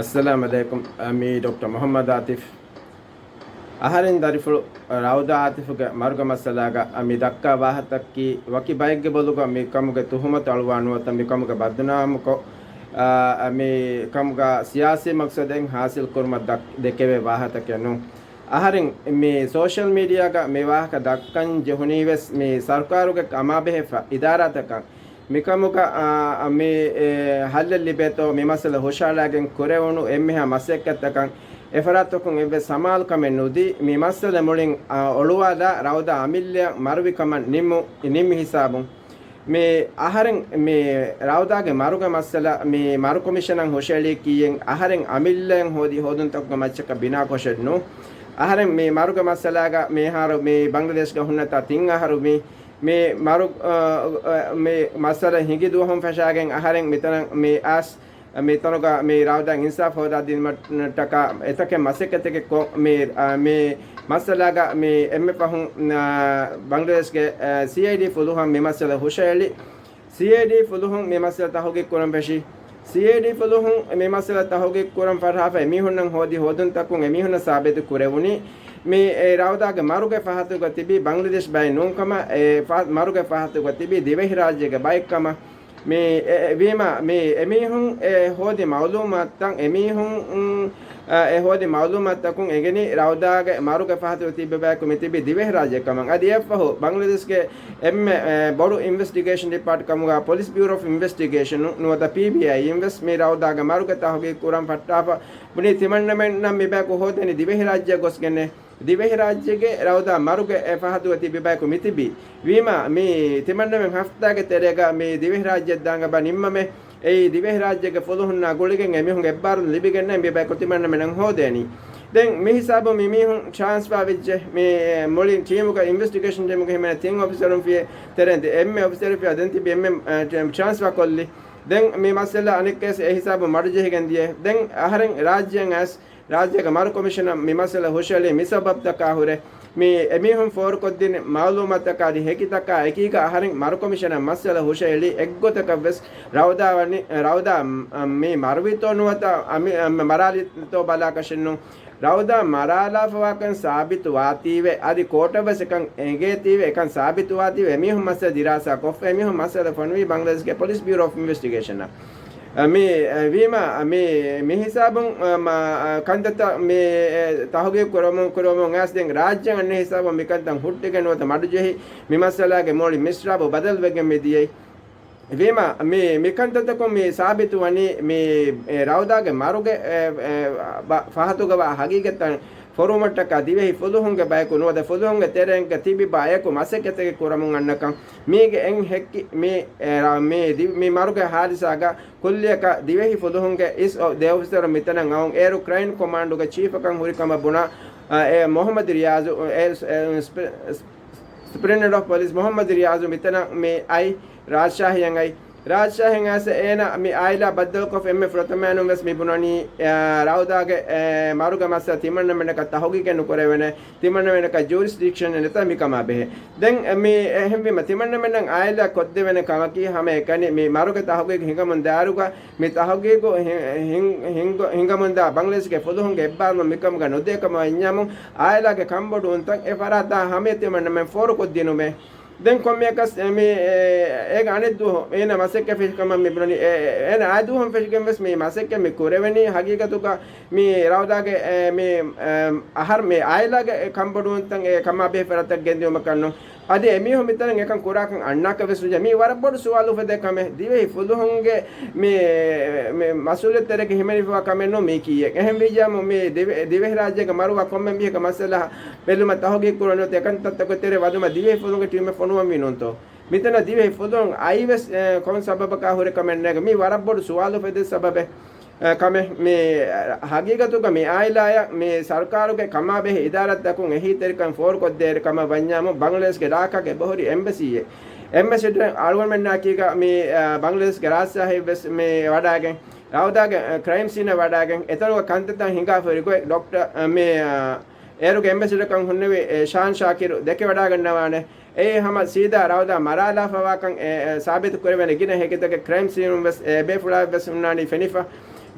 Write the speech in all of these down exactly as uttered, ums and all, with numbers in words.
އައްސަލާމް އަލައިކުމް. މީ ޑޮކްޓަރ މުޙައްމަދު އާތިފް. އަހަރެން ދަރިފުޅު ރައުދާ އާތިފްގެ މަރުގެ މައްސަލާގަ މި ދައްކާ ވާހަކަތަކީ ވަކި ބައެއްގެ ބޮލުގަ މި ކަމުގެ ތުހުމަތު އަޅުވާ ނުވަތަ މި ކަމުގެ ބަދުނާމުކޮށް، އާ، މި ކަމުގަ ސިޔާސީ މަޤްޞަދެއް ހާސިލް ކުރުމަށް ދައް-، ދެކެވޭ ވާހަކަތަކެއް ނޫން. އަހަރެން މި ސޯޝަލް މީޑިއާގަ މި ވާހަކަ ދައްކަން ޖެހުނީވެސް މި ސަރުކާރުގެ ކަމާބެހޭ ފަ-، އިދާރާތަކަށް މިކަމުގަ، އާ، މި، އެ، ހައްލެއް ލިބޭތޯ މި މައްސަލަ ހުށަހަޅާގެން ކުރެވުނު އެންމެހާ މަސައްކަތްތަކަށް އެފަރާތްތަކުން އެއްވެސް ސަމާލުކަމެއް ނުދީ، މި މައްސަލަ މުޅިން، އާ، އޮޅުވާލާ ރައުދާ އަމިއްލައަށް މަރުވި ކަމަށް ނިންމު-، ނިންމި ހިސާބުން. މި އަހަރެން މި ރައުދާގެ މަރުގެ މައްސަލަ މި މަރު ކޮމިޝަނަށް ހުށައެޅީ ކީއެއް އަހަރެން އަމިއްލައަށް ހޯދި ހޯދުންތަކުގެ މައްޗަކަށް ބިނާކޮށެއް ނޫން. އަހަރެން މި މަރުގެ މައްސަލާގަ މިހާރު މި ބަނގްލަދޭޝްގަ ހުންނަތާ ތިން އަހަރު މި މި މަރު، އަ، އަ، މި މައްސަލަ ހިނގި ދުވަހުން ފަށާގެން އަހަރެން މިތަނަށް މި އައިސް، މިތަނުގަ މި ރައުދާ އިންސާފް ހޯދާ ދިނުމަށްޓަކާ އެތަކެއް މަސައްކަތެކެއް ކޮށް، މި، އަ، މި މައްސަލާގަ މި އެންމެ ފަހުން، އަ، ބަނގްލަދޭޝްގެ، އަ، ސީއައިޑީ ފުލުހުން މި މައްސަލަ ހުށައެޅި. ސީއައިޑީ ފުލުހުން މި މައްސަލަ ތަހުގީގު ކުރަން ފެށި. ސީއައިޑީ ފުލުހުން މި މައްސަލަ ތަހުގީގު ކުރަން ފަށާފަ އެމީހުންނަށް ހޯދި ހޯދުންތަކުން އެމީހުންނަށް ސާބިތު ކުރެވުނީ، މި އެ ރައުދާގެ މަރުގެ ފަހަތުގަ ތިބީ ބަނގްލަދޭޝް ބައެއް ނޫންކަމަށް، އެ ފަ-، މަރުގެ ފަހަތުގަ ތިބީ ދިވެހިރާއްޖޭގެ ބައެއްކަމަށް. މި އެ، އެ، ވީމާ، މި އެމީހުން އެ ހޯދި މައުލޫމާތުތައް އެމީހުން، އުން، އެ ހޯދި މައުލޫމާތުތަކުން އެނގެނީ ރައުދާގެ މަރުގެ ފަހަތުގަ ތިބި ބަޔަކު މި ތިބީ ދިވެހިރާއްޖެ ކަމަށް. އަދި އެއަށްފަހު ބަނގްލަދޭޝްގެ އެންމެ، އެ، ބޮޑު އިންވެސްޓިގޭޝަން ޑިޕާޓް ކަމުގަ ޕޮލިސް ބިއުރޯ އޮފް އިންވެސްޓިގޭޝަނު ނުވަތަ ޕީބީއައި އިން ވެސް މި ރައުދާގެ މަރުގެ ތަހުގީގު ކުރަން ފައްޓާފަ ބުނީ ތިމަންނަމެންނަށް މި ބަޔަކު ހޯދޭނީ ދިވެހިރާއްޖެއަށް ގޮސްގެންނޭ. ދިވެހިރާއްޖޭގެ ރައުދާ މަރުގެ އެ ފަހަތުގަ ތިބި ބަޔަކު މިތިބީ. ވީމާ، މި ތިމަންނަމެން ހަފްތާގެ ތެރޭގަ މި ދިވެހިރާއްޖެއަށް ދާން ބާ ނިންމަމޭ. އެއީ ދިވެހިރާއްޖޭގެ ފުލުހުންނާ ގުޅިގެން އެމީހުން އެއްބާރުލުން ލިބިގެންނޭ މި ބަޔަކު ތިމަންނަމެންނަށް ހޯދޭނީ. ދެން މި ހިސާބުން މި މީހުން ޓްރާންސްފާ ވެއްޖެ. މި މުޅި ޓީމުގަ އިންވެސްޓިގޭޝަން ޓީމުގަ ހިމެނޭ ތިން އޮފިސަރުން ފިޔަ ތެރޭ ދެ-، އެންމެ އޮފިސަރު ފިޔާ ދެން ތިބި އެންމެ، އެ، ޓްރާންސްފާ ކޮށްލި. ދެން މި މައްސަލަ އަނެއްކާވެސް އެ ހިސާބުން މަޑުޖެހިގެން ދިޔަ. ދެން އަހަރެން ރާއްޖެއަށް އައިސް ރާއްޖޭގެ މަރު ކޮމިޝަނަށް މި މައްސަލަ ހުށައެޅީ މި ސަބަބުތަކާ ހުރެ. މި އެމީހުން ފޯރުކޮށްދިން މައުލޫމާތަކާ އަދި ހެކިތަކާ އެކީގަ އަހަރެން މަރު ކޮމިޝަނަށް މައްސަލަ ހުށައެޅީ އެއްގޮތަކަށްވެސް ރައުދާ ވަނި-، ރައުދާ މި މަރުވީތޯ ނުވަތަ އަމި-، މަރާލިތޯ ބަލާކަށެއްނު. ރައުދާ މަރާލާފަވާކަން ސާބިތު ވާތީވެ، އަދި ކޯޓަށްވެސް އެކަން އެނގޭތީވެ، އެކަން ސާބިތު ވާތީވެ، އެމީހުން މައްސަލަ ދިރާސާ ކޮށްފަ، އެމީހުން މައްސަލަ ފޮނުވީ ބަނގްލަދޭޝްގެ ޕޮލިސް ބިއުރޯ އޮފް އިންވެސްޓިގޭޝަނަށް. މި، ވީމާ، މި، މި ހިސާބުން، މަ، ކަންތައްތައް މި، ތަހުގީގު ކުރަމުން، ކުރަމުން އައިސް ދެން ރާއްޖޭގެ އަންނަ ހިސާބުން މިކަންތައް ހުއްޓިގެން ނުވަތަ މަޑުޖެހި، މި މައްސަލާގެ މުޅި މިސްރާބު ބަދަލުވެގެން މި ދިޔައީ. ވީމާ، މި، މިކަންތައްތަކުން މި ސާބިތުވަނީ މި، އެ، ރައުދާގެ މަރުގެ، އެ، އެ، ބަ-، ފަހަތުގަވާ ހަގީގަތްތައް ފޮރުވުމަށްޓަކާ ދިވެހި ފުލުހުންގެ ބަޔަކު ނުވަތަ ފުލުހުންގެ ތެރެއިން ތިބި ބަޔަކު މަސައްކަތެއް ކުރަމުން އަންނަކަން މީގެ އެން ހެއްކި މި، އެ، ރ-، މި ދި-، މި މަރުގެ ހާދިސާގަ ކުއްލިއަކަށް ދިވެހި ފުލުހުންގެ އިސް އޮ-، ދެ އޮފިސަރުން މިތަނަށް އައުން އޭރު ކްރައިމް ކޮމާންޑުގެ ޗީފަކަށް ހުރި ކަމަށް ބުނާ، އަ، އެ މުހައްމަދު ރިޔާޒު، އެ، އެ، ސްޕެ-، ސްޕެ-، ސުޕްރިންޓެންޑެންޓް އޮފް ޕޮލިސް މުހައްމަދު ރިޔާޒު މިތަނަށް މި އައި ރާޖްޝާހީއަށް އައި. ރާޖްޝާހީއަށް އައިސް އޭނަ މި އާއިލާ ބައްދަލުކޮށް އެންމެ ފުރަތަމައިނުން ވެސް މި ބުނަނީ، އަ، ރައުދާގެ، އެ، މަރުގެ މައްސަލަ ތިމަންނަމެންނަކަށް ތަހުގީގެއް ނުކުރެވޭނެ، ތިމަންނަމެންނަކަށް ޖޫރިސްޑިކްޝަން ނެތާ މިކަމާ ބެހޭ. ދެން މި އެހެންވީމަ ތިމަންނަމެންނަށް އާއިލާ ކޮށްދެވޭނެ ކަމަކީ ހަމައެކަނި މި މަރުގެ ތަހުގީގު ހިނގަމުން ދާއިރުގަ މި ތަހުގީގު ހި-، ހިން-، ހިންގު-، ހިނގަމުންދާ ބަނގްލަދޭޝްގެ ފުލުހުންގެ އެއްބާރުލުން މިކަމުގަ ނުދޭ ކަމަށް ވަންޏާމު، އާއިލާގެ ކަންބޮޑުވުންތައް އެ ފަރާތާ ހަމަޔަށް ތިމަންނަމެން ފޯރުކޮށްދިނުމޭ. ދެން ކޮންމެއަކަސް މި، އޭ، އޭގެ އަނެއް ދުވަހު އޭނަ މަސައްކަތް ފެށި ކަމަށް މި ބުނަނީ، އޭ، އޭނަ އާ ދުވަހުން ފެށިގެން ވެސް މި މަސައްކަތް މި ކުރެވެނީ ހަގީގަތުގަ މި ރައުދާގެ، އޭ، މި، އޭ، އަހަރު މި އާއިލާގެ ކަންބޮޑުވުންތައް އެ ކަމާ ބެހޭ ފަރާތަށް ގެންދިއުމަކަށް ނޫން. އަދި އެމީހުން މިތަނަށް އެކަން ކުރާކަން އަންނާކަށް ވެސް ނުޖެހޭ. މީ ވަރަށް ބޮޑު ސުވާލު އުފެދޭ ކަމެއް. ދިވެހި ފުލުހުންގެ މި، މި މަސްއޫލިއްޔަތު ތެރޭގަ ހިމެނިފައިވާ ކަމެއް ނޫން މީކީއެއް. އެހެން ވިއްޔާމު މި ދިވެ-، ދިވެހިރާއްޖޭގަ މަރުވާ ކޮންމެ މީހަކަށް މައްސަލަ ބެލުމަށް ތަހުގީގު ކުރުން ނުވަތަ އެކަންތައްތަކުގެ ތެރެ ވަދުމަށް ދިވެހި ފުލުހުންގެ ޓީމެއް ފޮނުވަންވީ ނޫންތޯ؟ މިތަނަށް ދިވެހި ފުލުހުން އައިވެސް، އެ، ކޮން ސަބަބަކާ ހުރެ ކަމެއް ނޭގެ. މީ ވަރަށް ބޮޑު ސުވާލު އުފެދޭ ސަބަބެއް. އެ، ކަމެއް މި، އެ، ހަގީގަތުގަ މި އާއިލާއަށް މި ސަރުކާރުގެ ކަމާބެހޭ އިދާރާތަކުން އެހީތެރިކަން ފޯރުކޮށްދޭއިރު ކަމަށް ވަންޏާމު، ބަނގްލަދޭޝްގެ ޑާކާގަ އެބަހުރި އެމްބަސީއެއް. އެމްބަސީ އަޅުގަނޑުމެންނާ އެކީގަ މި، އެ، ބަނގްލަދޭޝްގެ ރާޖްޝާހީ ވެސް މި ވަޑައިގެން، ރައުދާގެ، އެ، ކްރައިމް ސީނަށް ވަޑައިގެން، އެތަނުގަ ކަންތައްތައް ހިނގާފަ ހުރި ގޮތް ޑޮކްޓަރ، އެ، މި، އެ، އޭރުގެ އެމްބަސެޑަރކަން ހުންނެވި، އެ، ޝާން ޝާކިރު ދެކެވަޑައިގަންނަވާނެ. އެއީ ހަމަ ސީދާ ރައުދާ މަރާލާފަވާކަން، އެ، އެ، ސާބިތު ކުރެވޭނެ ގިނަ ހެކިތަކެއް ކްރައިމް ސީނުން ވެސް، އެ، ބޭފުޅާއަށް ވެސް ހުންނާނީ ފެނިފަ.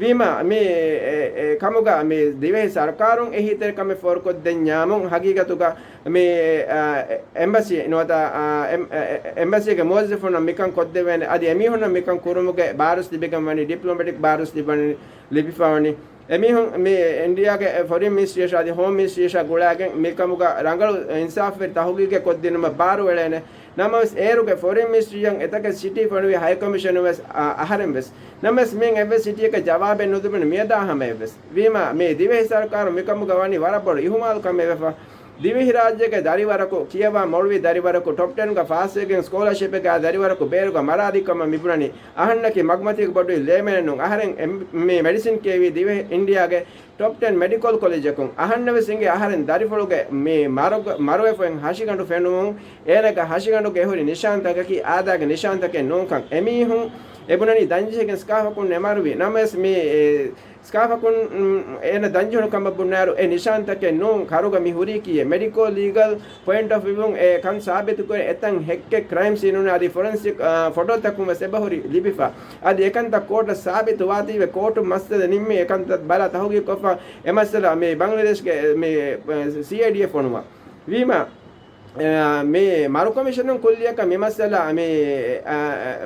ވީމާ، މި އެ، އެ، ކަމުގަ މި ދިވެހި ސަރުކާރުން އެހީތެރިކަމެއް ފޯރުކޮށްދެންޏާމުން، ހަގީގަތުގަ މި، އާ، އެ، އެމްބަސީ ނުވަތަ، އާ، އެމް، އެ، އެ، އެމްބަސީގެ މުވައްޒަފުންނަށް މިކަން ކޮށްދެވޭނެ. އަދި އެމީހުންނަށް މިކަން ކުރުމުގެ ބާރުސް ލިބިގެން ވަނީ، ޑިޕްލޮމެޓިކް ބާރުސް ލިބި، ލިބިފަ ވަނީ. އެމީހުން މި އިންޑިއާގެ ފޮރިން މިނިސްޓްރީއަށާ އަދި ހޯމް މިނިސްޓްރީއަށާ ގުޅާގެން މިކަމުގަ ރަނގަޅު އިންސާފުވެރި ތަހުގީގެއް ކޮށްދިނުމަށް ބާރުއެޅޭނެ. ނަމަވެސް، އޭރުގެ ފޮރިން މިނިސްޓްރީއަށް އެތަކެއް ސިޓީ ފޮނުވި ހައިކޮމިޝަނުން ވެސް، އަ، އަހަރެން ވެސް، ނަމަވެސް، މިއިން އެއްވެސް ސިޓީއަކަށް ޖަވާބެއް ނުލިބުނު މިއަދާ ހަމަޔަށް ވެސް. ވީމާ، މި ދިވެހި ސަރުކާރު މިކަމުގަ ވަނީ ވަރަށް ބޮޑު އިހުމާލު ކަމެއް ވެފަ. ދިވެހިރާއްޖޭގެ ދަރިވަރަކު، ކިޔަވާ މޮޅުވި ދަރިވަރަކު، ޓޮޕް ޓެންގަ ފާސްވެގެން ސްކޯލަރޝިޕެއްގަ ދަރިވަރަކު ބޭރުގަ މަރާލި ކަމަށް މިބުނަނީ. އަހަންނަކީ މަގުމަތީގެ ބޮޑު ލޭމެނެއް ނޫން. އަހަރެން އެ، މި މެޑިސިން ކިޔެވީ ދިވެހި އިންޑިއާގެ ޓޮޕް ޓެން މެޑިކަލް ކޮލެޖަކުން. އަހަންނަށް ވެސް އިނގޭ އަހަރެން ދަރިފުޅުގެ މި މަރުގަ-، މަރުވެފައި ހަށިގަނޑު ފެނުމުން، އޭނަގެ ހަށިގަނޑުގެ ހުރި ނިޝާންތަކަކީ އާދައިގެ ނިޝާންތަކެއް ނޫންކަން. އެމީހުން އެބުނަނީ ދަންޖެހިގެން ސްކާފަކުން ނެމަރުވި. ނަމަވެސް މި، އެ، ސްކާފަކުން، އުން، އޭނަ ދަންޖެހުނު ކަމަށް ބުންޏާރު އެ ނިޝާންތަކެއް ނޫން. ކަރުގަ މި ހުރީކީއެއް. މެޑިކޯ ލީގަލް ޕޮއިންޓް އޮފް ވިއުން އެ ކަން ސާބިތުކުރެ އެތަން ހެއްކެއް ކްރައިމް ސީނުން އަދި ފޮރެންސިކް، އާ، ފޮޓޯތަކުން ވެސް އެބަހުރި ލިބިފަ. އަދި އެކަންތައް ކޯޓަށް ސާބިތު ވާތީވެ ކޯޓު މައްސަލަ ނިންމި އެކަންތައް ބަލާ ތަހުގީގުކޮށްފަ އެ މައްސަލަ މި ބަނގްލަދޭޝްގެ މި، އާ، ސީއައިޑީއަށް ފޮނުވާ. ވީމާ، އެ، މި މަރު ކޮމިޝަނުން ކުއްލިއަކަށް މި މައްސަލަ މި، އަ،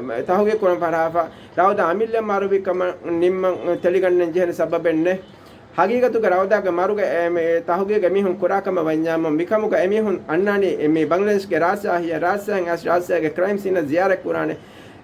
އަ، ތަހުގީގު ކުރަން ފަށާފަ، ރައުދާ އަމިއްލަ މަރުވި ކަމަށް ނިންމަން ތެޅިގަންނަން ޖެހޭނެ ސަބަބެއް ނެތް. ހަގީގަތުގަ ރައުދާގެ މަރުގެ އެ، މި ތަހުގީގު އެމީހުން ކުރާ ކަމަށް ވަންޏާމު، މިކަމުގަ އެމީހުން އަންނާނީ މި ބަނގްލަދޭޝްގެ ރާޖްޝާހީއަށް، ރާޖްޝާހީން އައިސް ރާޖްޝާހީގެ ކްރައިމް ސީނަށް ޒިޔާރަތް ކުރާނެ.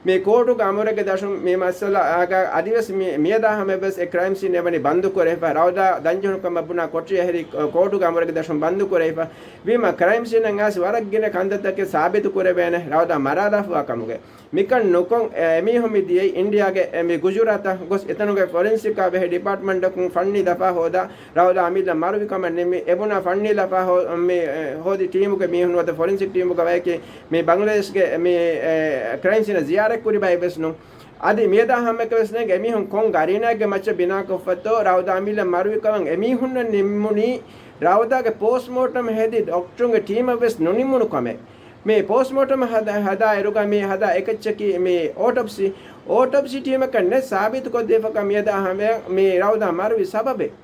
މި ކޯޓުގެ އަމުރެއްގެ ދަށުން މި މައްސަލައާގަ އަދިވެސް މި، މިއަދާ ހަމަޔަށްވެސް އެ ކްރައިމް ސީން އެވަނީ ބަންދުކުރެވިފަ. ރައުދާ ދަންޖެހުނު ކަމަށް ބުނާ ކޮޓަރިއަށް ހެރި ކޯޓުގެ އަމުރެއްގެ ދަށުން ބަންދުކުރެވިފަ. ވީމަ ކްރައިމް ސީނަށް އައިސް ވަރަށް ގިނަ ކަންތައްތަކެއް ސާބިތު ކުރެވޭނެ ރައުދާ މަރާލާފަވާ ކަމުގެ. މިކަން ނުކޮށް، އެ، އެމީހުން މި ދިޔައީ އިންޑިއާގެ، އެ، މި ގުޖުރާތަށް ގޮސް އެތަނުގެ ފޮރެންސިކާ ބެހޭ ޑިޕާޓްމަންޓަކުން ފަންނީ ލަފާ ހޯދާ، ރައުދާ އަމިއްލަ މަރުވި ކަމަށް ނިންމި، އެބުނާ ފަންނީ ލަފާ ހޯ-، މި، އެ، ހޯދި ޓީމުގެ މީހުން ނުވަތަ ފޮރެންސިކް ޓީމުގަ ބަޔަކީ މި ބަނގްލަދޭޝްގެ މި، އެ، ކްރައިމް ސީނަށް ޒިޔާރަތް ކުރި ބައެއް ވެސް ނޫން. އަދި މިއަދާ ހަމައެކަނި ވެސް ނޭނގެ އެމީހުން ކޮން ގަރީނާއެއްގެ މައްޗަށް ބިނާކޮށްފަތޯ ރައުދާ އަމިއްލަ މަރުވި ކަމަށް އެމީހުންނަށް ނިންމުނީ ރައުދާގެ ޕޯސްޓްމޯޓަމް ހެދި ޑޮކްޓަރުންގެ ޓީމަށް ވެސް ނުނިމުނު ކަމެއް. މި ޕޯސްޓްމޯޓަމް ހަދާ، ހަދާ އިރުގަ މި ހަދާ އެކައްޗަކީ މި އޯޓޮޕްސީ، އޯޓޮޕްސީ ޓީމަކަށް ނެތް ސާބިތުކޮށްދީފަކަށް މިއަދާ ހަމަޔަށް މި ރައުދާ މަރުވި ސަބަބެއް.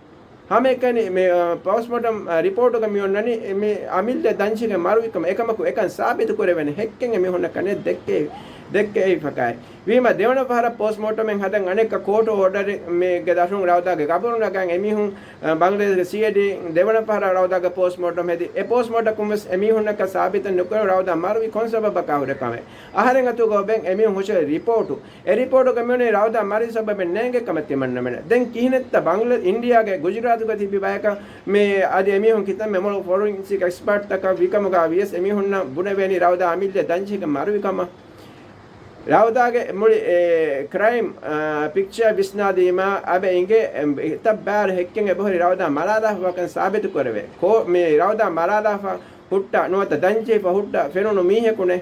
ހަމައެކަނި މި، އަ، ޕޯސްޓްމޯޓަމް، އަ، ރިޕޯޓުގަ މި އޮންނަނީ މި އަމިއްލަ ދަންޖެހިގެން މަރުވިކަމަށް. އެކަމަކު އެކަން ސާބިތު ކުރެވޭނެ ހެއްކެއް އެމީހުންނަކަށް ނެތް ދެއްކެ-، ދެއްކެވިފަކާއި. ވީމަ ދެވަނަ ފަހަރަށް ޕޯސްޓްމޯޓަމެއް ހަދަން އަނެއްކާ ކޯޓު އޯޑަރެއް މީގެ ދަށުން ރައުދާގެ ގަބުރު ނަގަން އެމީހުން، އަ، ބަނގްލަދޭޝްގެ ސީއައިޑީ ދެވަނަ ފަހަރަށް ރައުދާގެ ޕޯސްޓްމޯޓަމް ހެދި. އެ ޕޯސްޓްމޯޓަމަކުން ވެސް އެމީހުންނަކަށް ސާބިތެއް ނުކުރެވޭ ރައުދާ މަރުވި ކޮން ސަބަބަކާ ހުރެ ކަމެއް. އަހަރެން އަތުގަ އޮވެން އެމީހުން ހުށަހެޅި ރިޕޯޓު. އެ ރިޕޯޓުގަ މިވަނީ ރައުދާ މަރި ސަބަބެއް ނޭނގެ ކަމަށް ތިމަންނަމެން. ދެން ކިހިނެއްތަ ބަނގްލަ-، އިންޑިއާގެ ގުޖުރާތުގަ ތިބި ބަޔަކަށް މި އަދި އެމީހުން ކިތަންމެ މޮޅު ފޮރެންސިކް އެކްސްޕާޓްތަކަށް ވިކަމުގަ ވިޔަސް އެމީހުންނަށް ބުނެވޭނީ ރައުދާ އަމިއްލަ ދަންޖެހިގެން މަރުވި ކަމަށް. ރައުދާގެ މުޅި، އެ، ކްރައިމް، އާ، ޕިކްޗާ ވިސްނާދީމާ އަބަ އިނގޭ، އެ، އެތައް ބާރު ހެއްކެއް އެބަހުރި ރައުދާ މަރާލާފަވާކަން ސާބިތު ކުރެވޭ. ކޯ-، މި ރައުދާ މަރާލާފަ ހުއްޓާ ނުވަތަ ދަންޖެހިފަ ހުއްޓާ ފެނުނު މީހަކުނެ.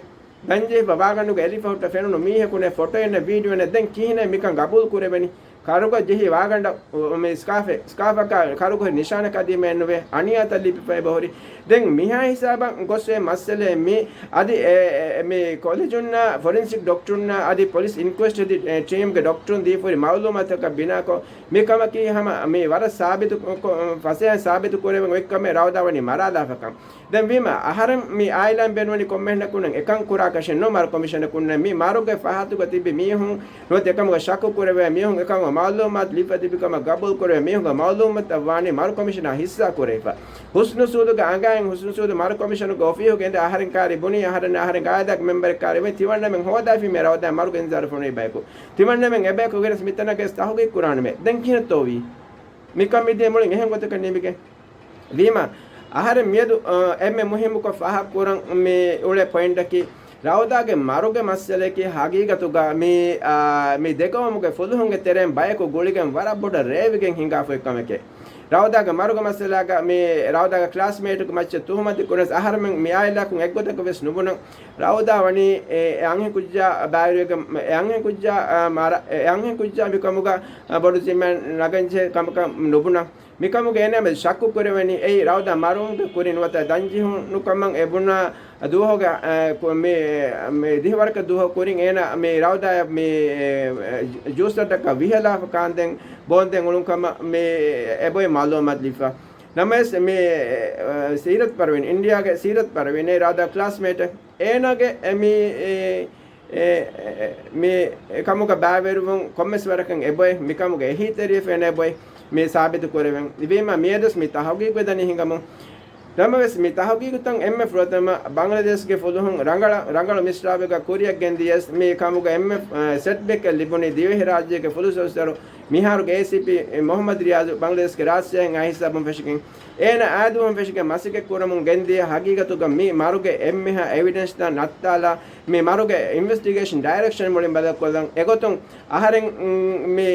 ދަންޖެހިފަ ވާގަނޑުގަ އެލިފަ ހުއްޓަ ފެނުނު މީހަކުނެ، ފޮޓޯއެއް ނެތް ވީޑިއޯއެއް ނެތް. ދެން ކިހިނެއް މިކަން ގަބޫލު ކުރެވެނީ؟ ކަރުގަ ޖެހި ވާގަނޑަށް މި ސްކާފެއް، ސްކާފަކާ ކަރުގަ ހުރި ނިޝާނަކާ ދީމައެއް ނުވޭ، އަނިޔާތައް ލިބިފަ އެބަހުރި. ދެން މިހާ ހިސާބަށް ގޮސް އެ މައްސަލައެއް މީ. އަދި އެ، އެ، މި ކޮލެޖުންނާ ފޮރެންސިކް ޑޮކްޓަރުންނާ އަދި ޕޮލިސް އިންކުއެސްޓް ހެދި، އެ، ޓީމްގެ ޑޮކްޓަރުން ދީފަ ހުރި މައުލޫމާތަކަށް ބިނާކޮށް، މި ކަމަކީ ހަމަ މި ވަރަށް ސާބިތު ކޮ-، ފަސޭހަ ސާބިތު ކުރެވެން އޮތް ކަމެއް. ރައުދާ ވަނީ މަރާލާފަކަން. ދެން ވީމަ، އަހަރެން މި އާއިލާއިން ބޭނުންވަނީ ކޮންމެހެންނަކުންނެއް އެކަން ކުރާކަށެއް ނޫން، މަރު ކޮމިޝަނަކުންނެއް. މި މަރުގެ ފަހަތުގަ ތިބި މީހުން ނުވަތަ އެކަމުގަ ޝައްކު ކުރެވޭ މީހުން އެކަމުގެ މައުލޫމާތު ލިބިފަ ތިބި ކަމަށް ގަބޫލު ކުރެވޭ މީހުންގެ މައުލޫމާތަށް ވާނީ މަރު ކޮމިޝަނާ ހިއްސާ ކުރެވިފަ. ހުސްނު ސޫދުގަ އަނގައިން ހުސްނު ސޫދު މަރު ކޮމިޝަނުގެ އޮފީހުގަ އިނދެ އަހަރެން ކާރި ބުނީ، އަހަރެން އާއިލާގެ މެމްބަރެއް ކާރި ތިމަންނަމެން ހޯދާފީމޭ ރައުދާ މަރުގެ އިންޒާރު ފޮނުވި ބަޔަކު. ތިމަންނަމެން އެބަޔަކު ގެނެސް މިތަނަށް ގެނެސް ތަހުގީގު ކުރާނަމޭ. ދެން ކިހިނެއްތޯވީ؟ މިކަން މިދިޔަ މުޅިން އެހެން ގޮތަކަށް ނިމިގެން. ވީމަ، އަހަރެން މިއަދު، އަ، އެންމެ މުހިއްމުކޮށް ފާހަގަކުރަން މި އުޅޭ ޕޮއިންޓަކީ، ރައުދާގެ މަރުގެ މައްސަލައަކީ ހަގީގަތުގަ މި، އާ، މި ދެގައުމުގެ ފުލުހުންގެ ތެރެއިން ބަޔަކު ގުޅިގެން ވަރަށް ބޮޑަށް ރޭވިގެން ހިނގާފައި ކަމެކޭ. ރައުދާގެ މަރުގެ މައްސަލާގަ މި ރައުދާގެ ކްލާސްމޭޓުގެ މައްޗަށް ތުހުމަތު ކުރަން އަހަރެމެން މި އާއިލާއަކުން އެއްގޮތަކަށް ވެސް ނުބުނަން. ރައުދާ ވަނީ އެ، އެ އަންހެން ކުއްޖާ ބައިވެރިވެގެން، އެ އަންހެން ކުއްޖާ، އާ، މަރ-، އެ އަންހެން ކުއްޖާ މިކަމުގަ، އާ، ބޮޑު ޒިންމާއެއް ނަގަންޖެހޭ ކަމަކަށް ނުބުނަން. މިކަމުގެ އޭނާ މެދު ޝައްކު ކުރެވެނީ އެއީ ރައުދާ މަރުވުމުގެ ކުރިން ނުވަތަ ދަންޖެހުނުކަމަށް އެ ބުނާ ދުވަހުގެ، އަ، ކު-، މި، މި ދިހަވަރަކަށް ދުވަހު ކުރިން އޭނާ މި ރައުދާ މި، އެ، ޖޫސް ރަށްޓަކަށް ވިހެލާފަ ކާންދެން ބޯންދެން އުޅުނު ކަމަށް މި އެބޮތް މައުލޫމާތު ލިބިފަ. ނަމަވެސް މި، އެ، ސީރަތް ޕަރުވީން، އިންޑިއާގެ ސީރަތް ޕަރުވީން ރައުދާ ކްލާސްމޭޓެއް. އޭނާގެ އެ މި، އެ، އެ، އެ، މި ކަމުގަ ބައިވެރިވުން ކޮންމެސް ވަރަކަށް އެބޮތް، މިކަމުގަ އެހީތެރިވެފަ އެބޮތް މި ސާބިތު ކުރެވެން. ވީމަ މިއަދުސް މި ތަހުގީގު ދަނީ ހިނގަމުން. ނަމަވެސް މި ތަހުގީގުތައް އެންމެ ފުރަތަމަ ބަނގްލަދޭޝްގެ ފުލުހުން ރަނގަޅަށް، ރަނގަޅު މިސްރާބެއްގަ ކުރިއަށް ގެންދިޔަސް މި ކަމުގަ އެންމެ، އަ، ސެޓްބެކެއް ލިބުނީ ދިވެހިރާއްޖޭގެ ފުލުސް އޮފިސަރު މިހާރުގެ އޭސީޕީ މުހައްމަދު ރިޔާޒު ބަނގްލަދޭޝްގެ ރާޖްޝާހީ އައިހިސާބުން ފެށިގެން އޭނަ އާދުވަހުން ފެށިގެން މަސައްކަތް ކުރަމުން ގެންދިޔަ ހަގީގަތުގަ މި މަރުގެ އެންމެހާ އެވިޑެންސްތައް ނައްތާލާ މި މަރުގެ އިންވެސްޓިގޭޝަން ޑައިރެކްޝަން މުޅިން ބަދަލުކޮށްލަން. އެގޮތުން އަހަރެން، މް، މި،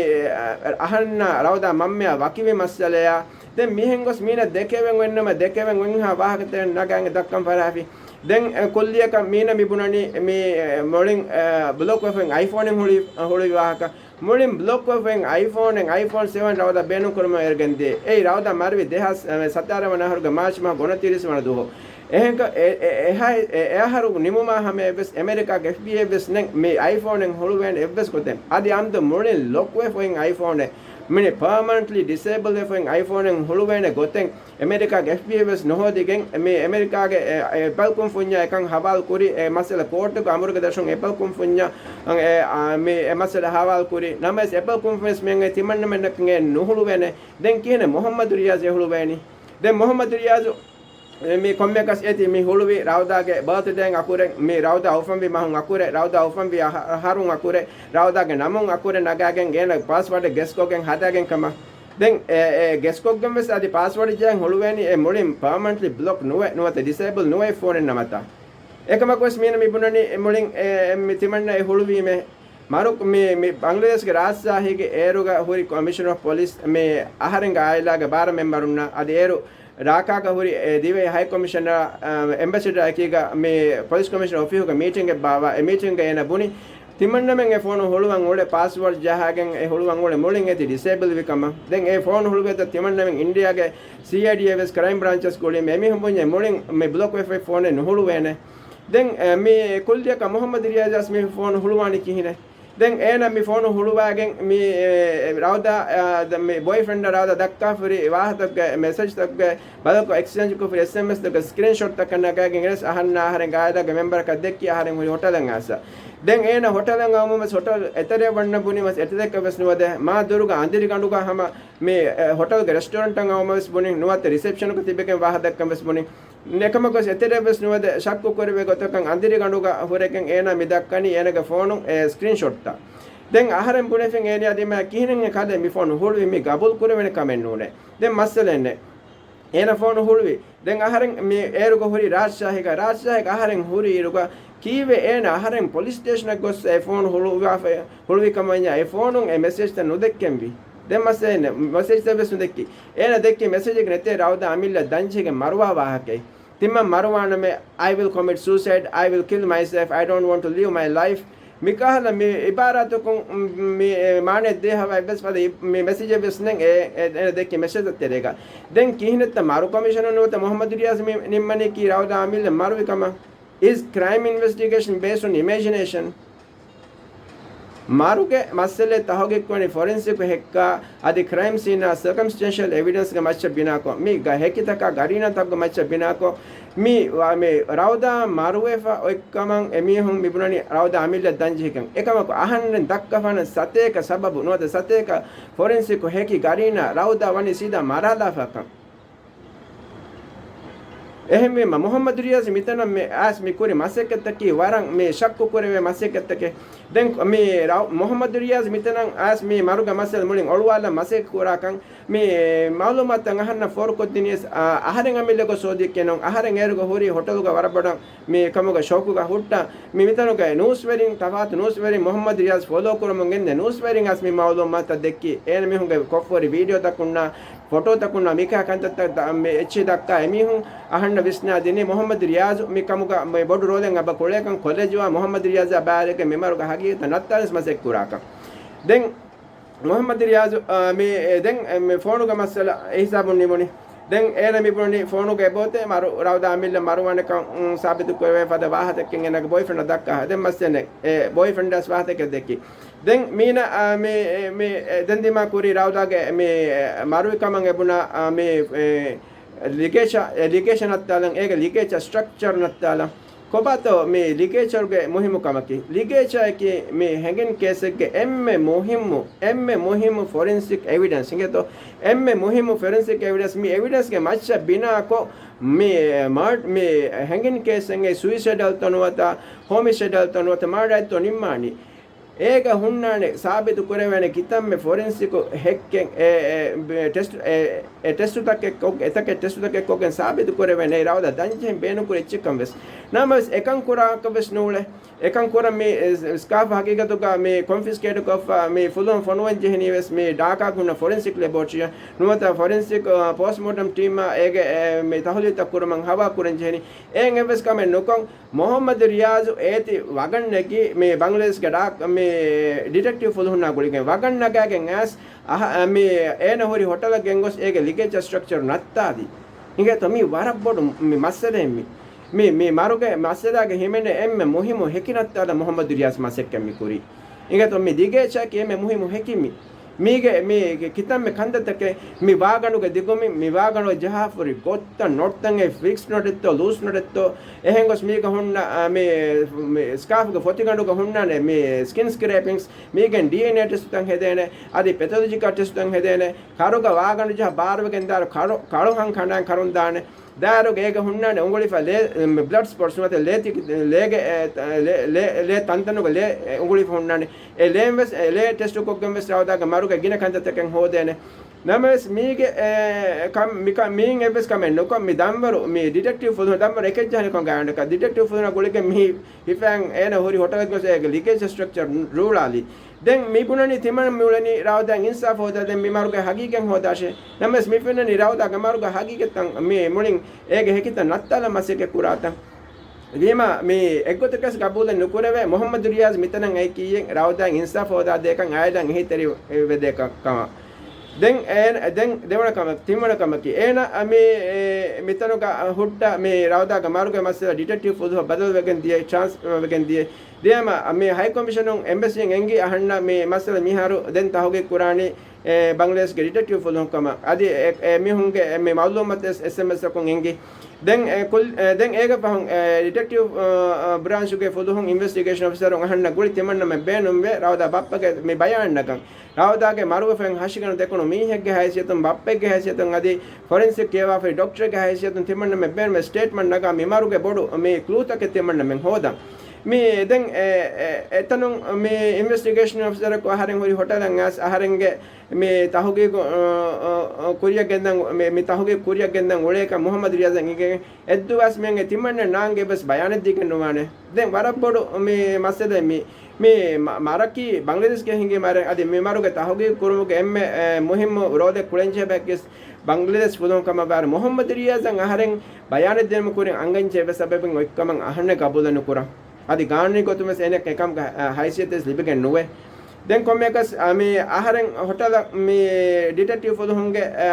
އަ، އަހަންނާ ރައުދާ މަންމަޔާ ވަކިވި މައްސަލަޔާ، ދެން މިހެން ގޮސް މީނަ ދެކެވެން އޮތްނަމަ، ދެކެވެން އޮތްހާ ވާހަކަތައް ނަގާގެން ދައްކަން ފަރާފި. ދެން، އެ، ކުއްލިއަކަށް މީނަ މި ބުނަނީ މި، އެ، މުޅިން، އެ، ބްލޮކް ވެފައިން އައިފޯނެއް ހުޅި، ހުޅުވި ވާހަކަ. މުޅިން ބްލޮކް ވެފައިން އައިފޯނެއް، އައިފޯން ސެވަން ރައުދާ ބޭނުން ކުރުމަށް އޭރު ގެންދިޔަ. އެއީ ރައުދާ މަރުވި ދެހާސް ސަތާރަ ވަނަ އަހަރުގެ މާޗް މަހު ގޮނަތިރީސް ވަނަ ދުވަހު. އެހެންކަ، އެ، އެ، އެހާ، އެ، އެ އަހަރު ނިމުމާ ހަމަޔަށްވެސް އެމެރިކާގެ އެފްބީއައި ވެސް ނެތް މި އައިފޯނެއް ހުޅުވޭނެ އެއްވެސް ގޮތެއް. އަދި އަމްދު މުޅިން ލޮކް ވެފައިން އައިފޯނެއް، މިނި ޕާމަނެންޓްލީ ޑިސޭބަލް ވެފައިން އައިފޯނެއް ހުޅުވޭނެ ގޮތެއް އެމެރިކާގެ އެފްބީއައި ވެސް ނުހޯދިގެން، މި އެމެރިކާގެ އެ، އެ، އެޕަލް ކުންފުންޏާ އެކަން ހަވާލު ކުރި، އެ މައްސަލަ ކޯޓުގަ އަމުރުގެ ދަށުން އެޕަލް ކުންފުންޏާ، އެ، އާ، މި އެ މައްސަލަ ހަވާލު ކުރި. ނަމަވެސް އެޕަލް ކުންފުން ވެސް މިއަން ތިމަންނަމެންނަކަށް ނުހުޅުވޭނެ. ދެން ކިހިނެއް މުހައްމަދު ރިޔާޒު އެ ހުޅުވޭނީ؟ ދެން މުހައްމަދު ރިޔާޒު މި ކޮންމެއަކަސް އޭތި މި ހުޅުވި ރައުދާގެ ބާތުޑޭން އަކުރެން، މި ރައުދާ އުފަންވި މަހުން އަކުރެ، ރައުދާ އުފަންވި އަހަ-، އަހަރުން އަކުރެ، ރައުދާގެ ނަމުން އަކުރެ ނަގާގެން އޭނަ ޕާސްވާޑެއް ގެސްކޮށްގެން ހަދާގެން ކަމަށް. ދެން އެ، އެ ގެސްކޮށްގެން ވެސް އަދި ޕާސްވާޑް ޖަހަން ހުޅުވޭނީ އެ މުޅިން ޕާމަންޓްލި ބްލޮކް ނުވެ، ނުވަތަ ޑިސޭބަލް ނުވެ ފޯނެއް ނަމަތާ. އެކަމަކު ވެސް މީނަ މި ބުނަނީ އެ މުޅިން އެ، އެ، މި ތިމަންނަ އެ ހުޅުވީމޭ. މަރު މި، މި ބަނގްލަދޭޝްގެ ރާޖްޝާހީގެ އޭރުގަ ހުރި ކޮމިޝަނަރ އޮފް ޕޮލިސް މި އަހަރެންގެ އާއިލާގެ ބާރަ މެމްބަރުންނާ އަދި އޭރު ރާކާގަ ހުރި އެ ދިވެހި ހައި ކޮމިޝަނަރ، އަ، އެމްބެސެޑަރ އެކީގަ މި ޕޮލިސް ކޮމިޝަނަރ އޮފީހުގެ މީޓިންގެއް ބާއްވާ. އެ މީޓިންގަ އޭނަ ބުނި، ތިމަންނަމެން އެ ފޯނު ހުޅުވަން އުޅެ ޕާސްވާޑް ޖަހާގެން އެ ހުޅުވަން އުޅެ މުޅިން އޭތި ޑިސޭބަލް ވި ކަމަށް. ދެން އެ ފޯނު ހުޅުވިއަތަށް ތިމަންނަމެން އިންޑިއާގެ ސީއައިޑީއަށް ވެސް ކްރައިމް ބްރާންޗަށް ގުޅި އެމީހުން ބުންޏެ މުޅިން މި ބްލޮކް ވެފައި ފޯނެއް ނުހުޅުވޭނެ. ދެން އެ، މި ކުއްލިއަކަށް މުހައްމަދު ރިޔާޒަށް މި ފޯނު ހުޅުވާނީ ކިހިނެއް؟ ދެން އޭނަ މި ފޯނު ހުޅުވާގެން މި، އެ، ރައުދާ، އާ، ދަ-، މި ބޮއިފްރެންޑަށް ރައުދާ ދައްކާފަ ހުރި ވާހަކަތަކުގެ މެސެޖްތަކުގެ ބަލަކު އެކްސްޗޭންޖްކޮށްފަ ހުރި އެސްއެމްއެސްތަކުގެ ސްކްރީންޝޮޓްތަކަށް ނަގާގެން ވެސް އަހަންނާ އަހަރެން އާއިލާގެ މެމްބަރަކަށް ދެއްކި އަހަރެން ހުރި ހޮޓަލަށް އައިސް. ދެން އޭނަ ހޮޓަލަށް އައުމުން ވެސް ހޮޓަލް އެތެރެއަށް ވަންނަ ބުނި ވެސް އެތެރެއަކަށް ވެސް ނުވަދެ. މާ ދުރުގަ އަނދިރިގަނޑުގަ ހަމަ މި، އެ، ހޮޓަލްގެ ރެސްޓޯރެންޓަށް އައުމަށް ވެސް ބުނި ނުވަތަ ރިސެޕްޝަނުގަ ތިބެގެން ވާހަ ދައްކަން ވެސް ބުނި. އެކަމަކު ވެސް އެތެރެއަށް ވެސް ނުވަދެ ޝައްކު ކުރެވޭ ގޮތަކަށް އަނދިރިގަނޑުގަ ހުރެގެން އޭނާ މި ދައްކަނީ އޭނަގެ ފޯނުން އެ ސްކްރީންޝޮޓްތައް. ދެން އަހަރެން ބުނެފިން އޭނަ އަދި މާ ކިހިނެއް ކަލޭ މި ފޯނު ހުޅުވި މި ގަބޫލު ކުރެވޭނެ ކަމެއް ނޫނޭ. ދެން މައްސަލައެއް ނެތް. އޭނަ ފޯނު ހުޅުވި. ދެން އަހަރެން މި އޭރުގަ ހުރި ރާޖްޝާހީގަ، ރާޖްޝާހީގަ އަހަރެން ހުރި އިރުގަ ކީއްވެ އޭނަ އަހަރެން ޕޮލިސް ސްޓޭޝަނަށް ގޮސް އެ ފޯނު ހުޅުވާފަ، ހުޅުވި ކަމަށް ވަންޏާ އެ ފޯނުން އެ މެސެޖްތައް ނުދެއްކެންވީ. ދެން މައްސަލައެއް ނެތް. މެސެޖްތައް ވެސް ނުދެއްކި. އޭނަ ދެއްކި މެސެޖެއް ނެތޭ ރައުދާ އަމިއްލަ ދަންޖެހިގެން މަރުވާ ވާހަކައެއް. ތިމަން މަރުވާނަމޭ، "I will commit suicide, I will kill myself, I don't want to live my life." މިކަހަލަ މި އިބާރާތަކުން މި މާނައެއް ދޭހަވަ އެއްވެސް ފަދަ އި-، މި މެސެޖެއް ވެސް ނެތް އެ، އެ، އޭނަ ދެއްކި މެސެޖްތައް ތެރޭގަ. ދެން ކިހިނެއްތަ މަރު ކޮމިޝަނަރ ނުވަތަ މުހައްމަދު ރިޔާޒް މި ނިންމަނީކީ ރައުދާ އަމިއްލަ މަރުވި ކަމަށް؟ Is crime investigation based on imagination? މަރުގެ މައްސަލައެއް ތަހުގީގުކުރަނީ ފޮރެންސިކު ހެއްކާ އަދި ކްރައިމް ސީނާ ސަރކަމްސްޓެންޝަލް އެވިޑެންސްގެ މައްޗަށް ބިނާކޮށް، މި ގަ-، ހެކިތަކާ ގަރީނާތަކުގެ މައްޗަށް ބިނާކޮށް، މި ވާ-، މި ރައުދާ މަރުވެފަ އޮތްކަމަށް އެމީހުން މި ބުނަނީ ރައުދާ އަމިއްލަ ދަންޖެހިކަން. އެކަމަކު އަހަންނަށް ދައްކަފާނެ ސަތޭކަ ސަބަބު ނުވަތަ ސަތޭކަ ފޮރެންސިކު ހެކި ގަރީނާ ރައުދާ ވަނީ ސީދާ މަރާލާފަކަން. އެހެންވީމަ، މުހައްމަދު ރިޔާޒް މިތަނަށް މި އައިސް މި ކުރި މަސައްކަތްތަކީ ވަރަށް މި ޝައްކު ކުރެވޭ މަސައްކަތްތަކެއް. ދެން މި ރައު-، މުހައްމަދު ރިޔާޒް މިތަނަށް އައިސް މި މަރުގެ މައްސަލަ މުޅިން އޮޅުވާލަން މަސައްކަތް ކުރާކަން މި މައުލޫމާތުތައް އަހަންނަށް ފޯރުކޮށްދިނިޔަސް، އަ-، އަހަރެން އަމިއްލަ ގޮސް ހޯދިއެއްކެއް ނޫން. އަހަރެން އޭރުގަ ހުރީ ހޮޓަލުގަ ވަރަށް ބޮޑަށް މި ކަމުގެ ޝައުޤުގަ ހުއްޓާ. މި މިތަނުގެ ނޫސްވެރިން، ތަފާތު ނޫސްވެރިން މުހައްމަދު ރިޔާޒް ފޮލޯ ކުރަމުން ގެންދޭ ނޫސްވެރިން އައިސް މި މައުލޫމާތުތައް ދެއްކި، އޭނަ މީހުންގެ ކޮށްފަހުރި ވީޑިއޯތަކުންނާ ފޮޓޯތަކުންނާ މިކަހަ ކަންތައްތައް ދަ-، މި އެއްޗެހި ދައްކާ އެމީހުން އަހަންނަށް ވިސްނާދިނީ މުހައްމަދު ރިޔާޒު މި ކަމުގަ މި ބޮޑު ރޯލެއް އެބަ ކުޅޭކަން. ކޮލެޖުއާ މުހައްމަދު ރިޔާޒާ ބައިވެރިވެގެން މި މަރުގެ ހަގީގަތައް ނައްތާލަން މަސައްކަތް ކުރާކަން. ދެން މުޙައްމަދު ރިޔާޒު، އާ، މި، އެ، ދެން، އެ، މި ފޯނުގެ މައްސަލަ އެ ހިސާބުން ނިމުނީ. ދެން އޭނަ މި ބުނަނީ ފޯނުގެ އެބައޮތޭ މަރު ރައުދާ އަމިއްލަ މަރުވާނެކަން، އުން، ސާބިތު ކުރެވޭ ފަދަ ވާހަކައެއް އޭނަގެ ބޯއިފްރެންޑަށް ދައްކާ. ދެން މައްސަލައެއް، އެ، ބޯއިފްރެންޑަށް ވާހަކައެއް ދެއްކި. ދެން މީނަ، އާ، މި، އެ، މި، އެ، ދެން ދިމާ ކުރީ ރައުދާގެ މި، އެ، މަރުވި ކަމަށް އެ ބުނާ، އާ، މި، އެ، ލިގޭޗާ، އެ، ލިގޭޗާ ނައްތާލަން، އޭގެ ލިގޭޗާ ސްޓްރަކްޗަރ ނައްތާލަން. ކޮބާތޯ މި ލިގޭޗަރުގެ މުހިއްމު ކަމަކީ؟ ލިގޭޗާއަކީ މި ހެންގިން ކޭސެއްގެ އެންމެ މުހިއްމު، އެންމެ މުހިއްމު ފޮރެންސިކް އެވިޑެންސް. އިނގޭތޯ؟ އެންމެ މުހިއްމު ފޮރެންސިކް އެވިޑެންސް މި އެވިޑެންސްގެ މައްޗަށް ބިނާކޮށް، މި މާ-، މި ހެންގިން ކޭސްއެއްގެ ސުއިސައިޑަލްތޯ ނުވަތަ ހޯމިސައިޑަލްތޯ ނުވަތަ މާޑަރަށްތޯ ނިންމާނީ. އޭގަ ހުންނާނެ ސާބިތު ކުރެވޭނެ ކިތަންމެ ފޮރެންސިކު ހެއްކެއް، އެ، އެ، ޓެސްޓު، އެ، އެ ޓެސްޓުތަކެއް ކޮށް-، އެތަކެއް ޓެސްޓުތަކެއް ކޮށްގެން ސާބިތު ކުރެވޭނެ ރައުދާ ދަންޖެހެން ބޭނުންކުރި އެއްޗެއްކަން ވެސް. ނަމަވެސް އެކަން ކުރާކަށް ވެސް ނޫޅޭ. އެކަން ކުރަން މި، އެ، ސްކާފް ހަގީގަތުގަ މި ކޮންފިސްކޭޓް ކޮށްފަ މި ފުލުހުން ފޮނުވަން ޖެހެނީ ވެސް މި ޑާކާގަ ހުންނަ ފޮރެންސިކް ލެބޯޓްރީއަށް ނުވަތަ ފޮރެންސިކް، އަ، ޕޯސްޓްމޯޓަމް ޓީމާ އޭގެ، އެ، މި ތަހުލީލުތައް ކުރުމަށް ހަވާ ކުރަން ޖެހެނީ. އެއިން އެއްވެސް ކަމެއް ނުކޮށް، މުޙައްމަދު ރިޔާޒު އޭތި ވަގަށް ނެގި މި ބަނގްލަދޭޝްގެ ޑާ-، މި ޑިޓެކްޓިވް ފުލުހުންނާ ގުޅިގެން ވަގަށް ނަގާގެން އައިސް، އަހަ-، މި އޭނަ ހުރި ހޮޓަލަށް ގެންގޮސް އޭގެ ލިގޭޗަރ ސްޓްރަކްޗަރު ނައްތާލި. އިނގޭތޯ މީ ވަރަށް ބޮޑު މި މައްސަލައެއް މި. މި، މި މަރުގެ މައްސަލާގެ ހިމެނޭ އެންމެ މުހިއްމު ހެކި ނައްތާލަން މުޙައްމަދު ރިޔާޒު މަސައްކަތް މި ކުރީ. އިނގޭތޯ މި ލިގޭޗާއަކީ އެންމެ މުހިއްމު ހެކި މި. މީގެ މީ ކިތަންމެ ކަންތައްތަކެއް މި ވާގަނޑުގެ ދިގުމިން، މި ވާގަނޑު ޖަހާފަ ހުރި ގޮތްތައް، ނޮޓްތައް، އެ ފިކްސް ނޮޓެއްތޯ، ލޫސް ނޮޓެއްތޯ، އެހެން ގޮސް މީގަ ހުންނަ، އާ، މި، މި ސްކާފްގެ ފޮތިގަނޑުގަ ހުންނާނެ މި ސްކިން ސްކްރޭޕިންގްސް، މީގެން ޑީއެންއޭ ޓެސްޓުތައް ހެދޭނެ، އަދި ޕެތޮލޮޖިކަލް ޓެސްޓުތައް ހެދޭނެ، ކަރުގަ ވާގަނޑު ޖަހާ ބާރުވެގެން ދާއިރު ކަރު، ކަޅު ހަން ކަނޑާން ކަރުން ދާނެ. ދާއިރުގަ އޭގަ ހުންނާނެ އުނގުޅިފަ ލޭ، މް، ބްލަޑް ސްޕޮޓްސް ނުވަތަ ލޭ ތި-، ލޭގެ، އެ، ލޭ، ލޭ، ލޭ ތަންތަނުގަ ލޭ، އެ، އުނގުޅިފަ ހުންނާނެ. އެ ލޭން ވެސް، އެ ލޭ ޓެސްޓު ކޮށްގެން ވެސް ރައުދާގެ މަރުގެ ގިނަ ކަންތައްތަކެއް ހޯދޭނެ. ނަމަވެސް މީގެ، އެ، ކަން، މިކަ-، މީން އެއްވެސް ކަމެއް ނުކޮށް، މި ދަންވަރު، މި ޑިޓެކްޓިވް ފުލުހުން ދަންވަރު އެކެއް ޖަހަނިކޮން ގާނޑަކަށް ޑިޓެކްޓިވް ފުލުހުން ގުޅިގެން މި ހިފައިން އޭނަ ހުރި ހޮޓަލަށް ގޮސް އޭގެ ލިގޭޗަރ ސްޓްރަކްޗަރ ރޫޅާލި. ދެން މި ބުނަނީ ތިމަން މިއުޅެނީ ރައުދާ އިންސާފް ހޯދާ، ދެން މި މަރުގެ ހަގީގަތް ހޯދާށޭ. ނަމަވެސް މި ފެންނަނީ ރައުދާގެ މަރުގެ ހަގީގަތްތައް މި މުޅިން އޭގެ ހެކިތައް ނައްތާލަން މަސައްކަތް ކުރާތަން. ވީމާ، މި އެއްގޮތަކަސް ގަބޫލެއް ނުކުރެވޭ، މުޙައްމަދު ރިޔާޒް މިތަނަށް އައިކީއެއް ރައުދާ އިންސާފް ހޯދާދޭކަން އާއިލާ އެހީތެރިވެދޭ ކަ-، ކަމަށް. ދެން އޭނަ، ދެން ދެވަނަ ކަމަކީ، ތިންވަނަ ކަމަކީ، އޭނަ މި، އެ، މިތަނުގަ ހުއްޓަ މި ރައުދާގެ މަރުގެ މައްސަލަ ޑިޓެކްޓިވް ފުލުހަށް ބަދަލުވެގެން ދިޔައީ، ޓްރާންސްފާވެގެން ދިޔައީ. ދިޔަމަ މި ހައި ކޮމިޝަނުން އެމްބަސީން އެންގި އަހަންނަށް މި މައްސަލަ މިހާރު ދެން ތަހުގީގު ކުރާނީ، އެ، ބަނގްލަދޭޝްގެ ޑިޓެކްޓިވް ފުލުހުން ކަމަށް. އަދި އެ، އެ މީހުންގެ މި މައުލޫމާތު އެސް އެމްއެސް އަކުން އެންގި. ދެން އެ ކުލް-، އެ ދެން އޭގެ ފަހުން އެ ޑިޓެކްޓިވް، އަ، އަ، ބްރާންޗުގެ ފުލުހުން އިންވެސްޓިގޭޝަން އޮފިސަރުން އަހަންނަށް ގުޅި ތިމަންނަމެން ބޭނުންވޭ ރައުދާ ބައްޕަގެ މި ބަޔާން ނަގަން. ރައުދާގެ މަރުވެފައި ހަށިގަނޑު ދެކުނު މީހެއްގެ ހައިސިއްޔަތުން، ބައްޕައެއްގެ ހައިސިއްޔަތުން އަދި ފޮރެންސިކް ކިޔަވާފައި ޑޮކްޓަރެއްގެ ހައިސިއްޔަތުން ތިމަންނަމެން ބޭނުންވޭ ސްޓޭޓްމަންޓް ނަގާ މި މަރުގެ ބޮޑު މި ކްލޫތަކެއް ތިމަންނަމެން ހޯދަން. މި ދެން އެ، އެ، އެތަނުން މި އިންވެސްޓިގޭޝަން އޮފިސަރަކު އަހަރެން ހުރި ހޮޓަލަށް އައިސް އަހަރެންގެ މި ތަހުގީގު، އަ، އަ، ކުރިއަށް ގެންދަން، މި، މި ތަހުގީގު ކުރިއަށް ގެންދަން އުޅޭކަން މުޙައްމަދު ރިޔާޒަށް އެނގިގެން އެއްދުވަސް މިއަނގެ ތިމަންނަ ނާންގެ ވެސް ބަޔާނެއް ދީގެން ނުވާނެ. ދެން ވަރަށް ބޮޑު މި މައްސަލައެއް މި، މި މަ-، މަރަކީ ބަނގްލަދޭޝްގެ ހިނގި މަރެއް އަދި މި މަރުގެ ތަހުގީގު ކުރުމުގެ އެންމެ، އެ، މުހިއްމު ރޯލެއް ކުޅެންޖެހޭ ބައެއްގެސް ބަނގްލަދޭޝް ފުލުހުން ކަމަށް ވާރި މުޙައްމަދު ރިޔާޒަށް އަހަރެން ބަޔާނެއް ދިނުމުގެ ކުރިން އަންގަންޖެހޭ ސަބަބެއް އޮތްކަމަށް އަހަންނަށް ގަބޫލެއް ނުކުރަން. އަދި ގާނޫނީ ގޮތުން ވެސް އޭނައަށް އެކަމުގެ، އަ، ހައިސިއްޔަތެއް ވެސް ލިބިގެން ނުވޭ. ދެން ކޮންމެއަކަސް، އަ، މި އަހަރެން ހޮޓަލަށް މި ޑިޓެކްޓިވް ފުލުހުންގެ، އަ،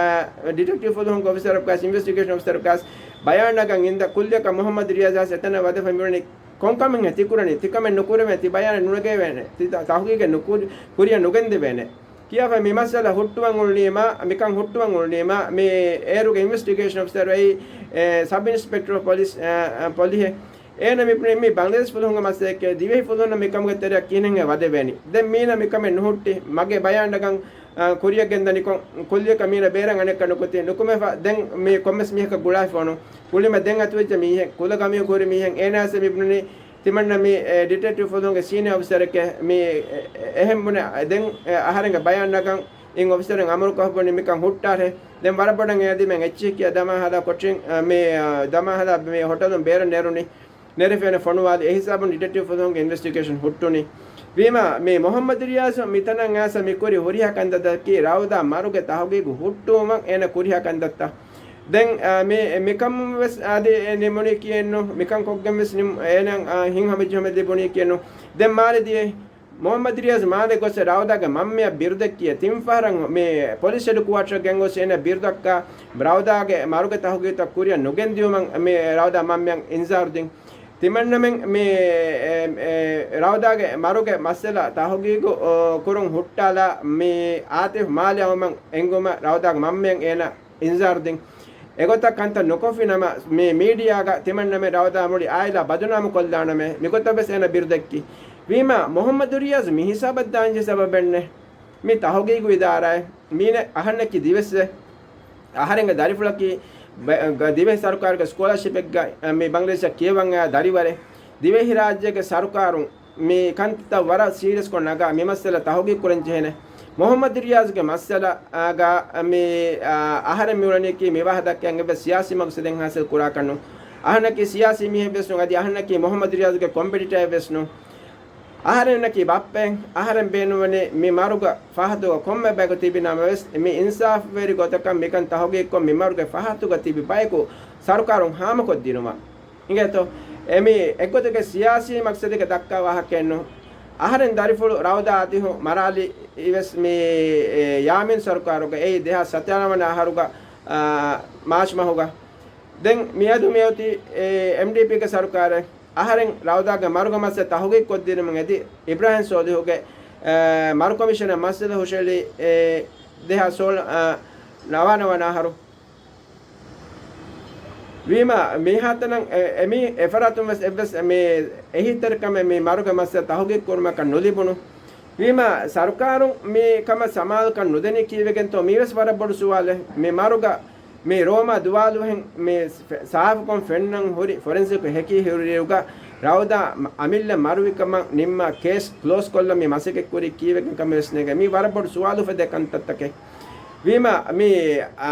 ޑިޓެކްޓިވް ފުލުހުންގެ އޮފިސަރަކު ވެސް އިންވެސްޓިގޭޝަން އޮފިސަރަކު ވެސް ބަޔާން ނަގަން އިންދަ ކުއްލިއަކަށް މުޙައްމަދު ރިޔާޒަށް އެތަނަށް ވަދެފަ މިވަނީ ކޮންކަމެއް ތި ކުރަނީ؟ ތިކަމެއް ނުކުރެވޭނެ، ތި ތަ-، ތަހުގީގެއް ނުކުރި-، ކުރިއަށް ނުގެންދެވޭނެ. ކިޔާފަ މި މައްސަލަ ހުއްޓުވަން އުޅުނީމާ، މިކަން ހުއްޓުވަން އުޅުނީމާ، މި އޭރުގެ އިންވެސްޓިގޭޝަން އޮފިސަރު އެއީ، އެ، ސަބް އިންސްޕެކްޓަރ އޮފް ޕޮލިސް، އެ، އެ، ޕޮލިހެ. އޭނަ މި ބުނި މި ބަނގްލަދޭޝް ފުލުހުންގެ މައްސަލައެކޭ، ދިވެހި ފުލުހުންނަށް މިކަމުގެ ތެރެއަށް ކިހިނެއްހޭ ވަދެވޭނީ؟ ދެން މީނަ މިކަމެއް ނުހުއްޓި، މަގޭ ބަޔާން ނަގަން، އަ، ކުރިއަށް ގެންދަނިކޮށް، ކުއްލިއަކަށް މީނަ ބޭރަށް އަނެއްކާ ނުކުތީ، ނުކުމެފަ، ދެން މި ކޮންމެސް މީހަކަށް ގުޅާފަ އޮނު. ކުޅިމަ ދެން އަތުވެއްޖެ މީހެއް، ކުލަ ގަމީ ހުރި މީހެއް، އޭނާސް މި ބުނަނީ، ތިމަންނަ މި، އެ، ޑިޓެކްޓިވް ފުލުހުންގެ ސީނިއާ އޮފިސަރެކޭ، މި، އެ، އެ، އެހެން ބުނެ، ދެން، އެ، އަހަރެންގެ ބަޔާން ނަގަން، އިން އޮފިސަރުން އަމުރުކޮށް ބުނި މިކަން ހުއްޓާށޭ. ދެން ވަރަށް ބޮޑަށް އެ އަދި މެން އެއްޗިހި ކިޔާ ދަމާ ހަދާ ކޮޓްރިން، އެ، މި، އެ، ދަމާ ހަދާ މި ހޮޓަލުން ބޭރަށް ނެރުނީ. ނެރެފޭނެ ފޮނުވާލި. އެހިސާބުން ޑިޓެކްޓިވް ފުލުހުންގެ އިންވެސްޓިގޭޝަން ހުއްޓުނީ. ވީމާ، މި މުޙައްމަދު ރިޔާޒު މިތަނަށް އައިސް މި ކުރި ހުރިހާ ކަންތައްތަކަކީ ރައުދާ މަރުގެ ތަހުގީގު ހުއްޓުވުމަށް އޭނަ ކުރިހާ ކަންތައްތައް. ދެން، އާ، މި، މިކަން ވެސް އަދި ނިމުނީ ކިޔެއްނު، މިކަން ކޮށްގެން ވެސް ނިމު-، އޭނަ، އާ، ހިތްހަމަޖެހުމެއް ލިބުނީ ކިޔެއްނު. ދެން މާލެ ދިޔައީ މުޙައްމަދު ރިޔާޒް މާލެ ގޮސް ރައުދާގެ މަންމަޔަށް ބިރުދެއްކިޔޭ. ތިން ފަހަރަށް މި ޕޮލިސް ހެޑްކުއާޓަރަށް ގެންގޮސް އޭނަ ބިރުދައްކާ ރައުދާގެ މަރުގެ ތަހުގީގުތައް ކުރިއަށް ނުގެންދިއުމަށް މި ރައުދާ މަންމަޔަށް އިންޒާރު ދިން. ތިމަންނަމެން މި، އެ، އެ، ރައުދާގެ މަރުގެ މައްސަލަ ތަހުގީގު، އޮ، ކުރުން ހުއްޓާލާ މި އާތިފް މާލެ އައުމަށް އެންގުމަށް ރައުދާގެ މަންމަޔަށް އޭނަ އިންޒާރު ދިން. އެގޮތަށް ކަންތައް ނުކޮށްފިނަމަ، މި މީޑިއާގަ ތިމަންނަމެން ރައުދާ މުޅި އާއިލާ ބަދުނާމު ކޮށްލާނަމޭ، މިގޮތަށް ވެސް އޭނަ ބިރުދެއްކި. ވީމާ، މުޙައްމަދު ރިޔާޒް މި ހިސާބަށް ދާންޖެހޭ ސަބަބެއްނެއް. މި ތަހުގީގު އިދާރާއެއް މީނަ އަހަންނަކީ ދިވެއްސެއް. އަހަރެންގެ ދަރިފުޅަކީ ބަ-، ގ-، ދިވެހި ސަރުކާރުގެ ސްކޮލާޝިޕެއްގަ، އަ، މި ބަނގްލަދޭޝަށް ކިޔަވަން އައި ދަރިވަރެއް. ދިވެހިރާއްޖޭގެ ސަރުކާރުން މި ކަންތައް ވަރަށް ސީރިއަސްކޮށް ނަގާ މި މައްސަލަ ތަހުގީގު ކުރަން ޖެހޭނެ. މުޙައްމަދު ރިޔާޒްގެ މައްސަލަ، އާ، ގަ، މި، އާ، އަހަރެން މި އުޅެނީކީ މި ވާހަކަ ދައްކަން އެއްވެސް ސިޔާސީ މަގްސަދެއް ހާސިލް ކުރާކަށް ނޫން. އަހަންނަކީ ސިޔާސީ މީހެއް ވެސް ނޫން. އަދި އަހަންނަކީ މުޙައްމަދު ރިޔާޒްގެ ކޮމްޕެޓިޓަރެއް ވެސް ނޫން. އަހަރެންނަކީ ބައްޕައެއް. އަހަރެން ބޭނުންވަނީ މި މަރުގަ ފަހަތުގަ ކޮންމެ ބަޔަކު ތިބި ނަމަވެސް، މި އިންސާފުވެރި ގޮތަކަށް މިކަން ތަހުގީގުކޮށް މި މަރުގެ ފަހަތުގަ ތިބި ބަޔަކު ސަރުކާރުން ހާމަކޮށްދިނުމަށް. އިނގޭތޯ؟ އެ މީ އެއްގޮތުގެ ސިޔާސީ މަގްސަދެއްގަ ދައްކާ ވާހަކައެއް ނޫން. އަހަރެން ދަރިފުޅު ރައުދާ އާތިފް މަރާލި އިވެސް މި، އެ، ޔާމީން ސަރުކާރުގަ އެއީ ދެހާސް ސަތާރަ ވަނަ އަހަރުގަ، އާ، މާޗް މަހުގަ. ދެން މިއަދު މިއޮތީ، އެ، އެމްޑީޕީގެ ސަރުކާރެއް. އަހަރެން ރައުދާގެ މަރުގެ މައްސަލަ ތަހުގީގު ކޮށްދިނުމުން އެދި، އިބްރާހިމް ސޯލިހުގެ، އެ، މަރު ކޮމިޝަނަށް މައްސަލަ ހުށައެޅީ، އެ، ދެހާސް ސޯޅަ، އަ، ނަވާނަ ވަނަ އަހަރު. ވީމާ، މިހާތަނަށް އެ، އެމީ އެފަރާތުން ވެސް އެއްވެސް މި އެހީތެރިކަމެއް މި މަރުގެ މައްސަލަ ތަހުގީގު ކުރުމަކަށް ނުލިބުނު. ވީމާ، ސަރުކާރުން މި ކަމަށް ސަމާލުކަން ނުދެނީ ކީއްވެގެންތޯ؟ މީވެސް ވަރަށް ބޮޑު ސުވާލެއް. މި މަރުގަ މި ރޯމާ ދުވާލުހެން މި ސާފުކޮށް ފެންނަން ހުރި ފޮރެންސިކް ހެކި ހުރިއިރުގަ ރައުދާ އަމިއްލަ މަރުވިކަމަށް ނިންމާ ކޭސް ކްލޯސް ކޮށްލަން މި މަސައްކަތް ކުރީ ކީއްވެގެން ކަމެއް ވެސް ނޭނގެ. މީ ވަރަށް ބޮޑު ސުވާލު އުފެދޭ ކަންތައްތަކެއް. ވީމާ، މި، އާ،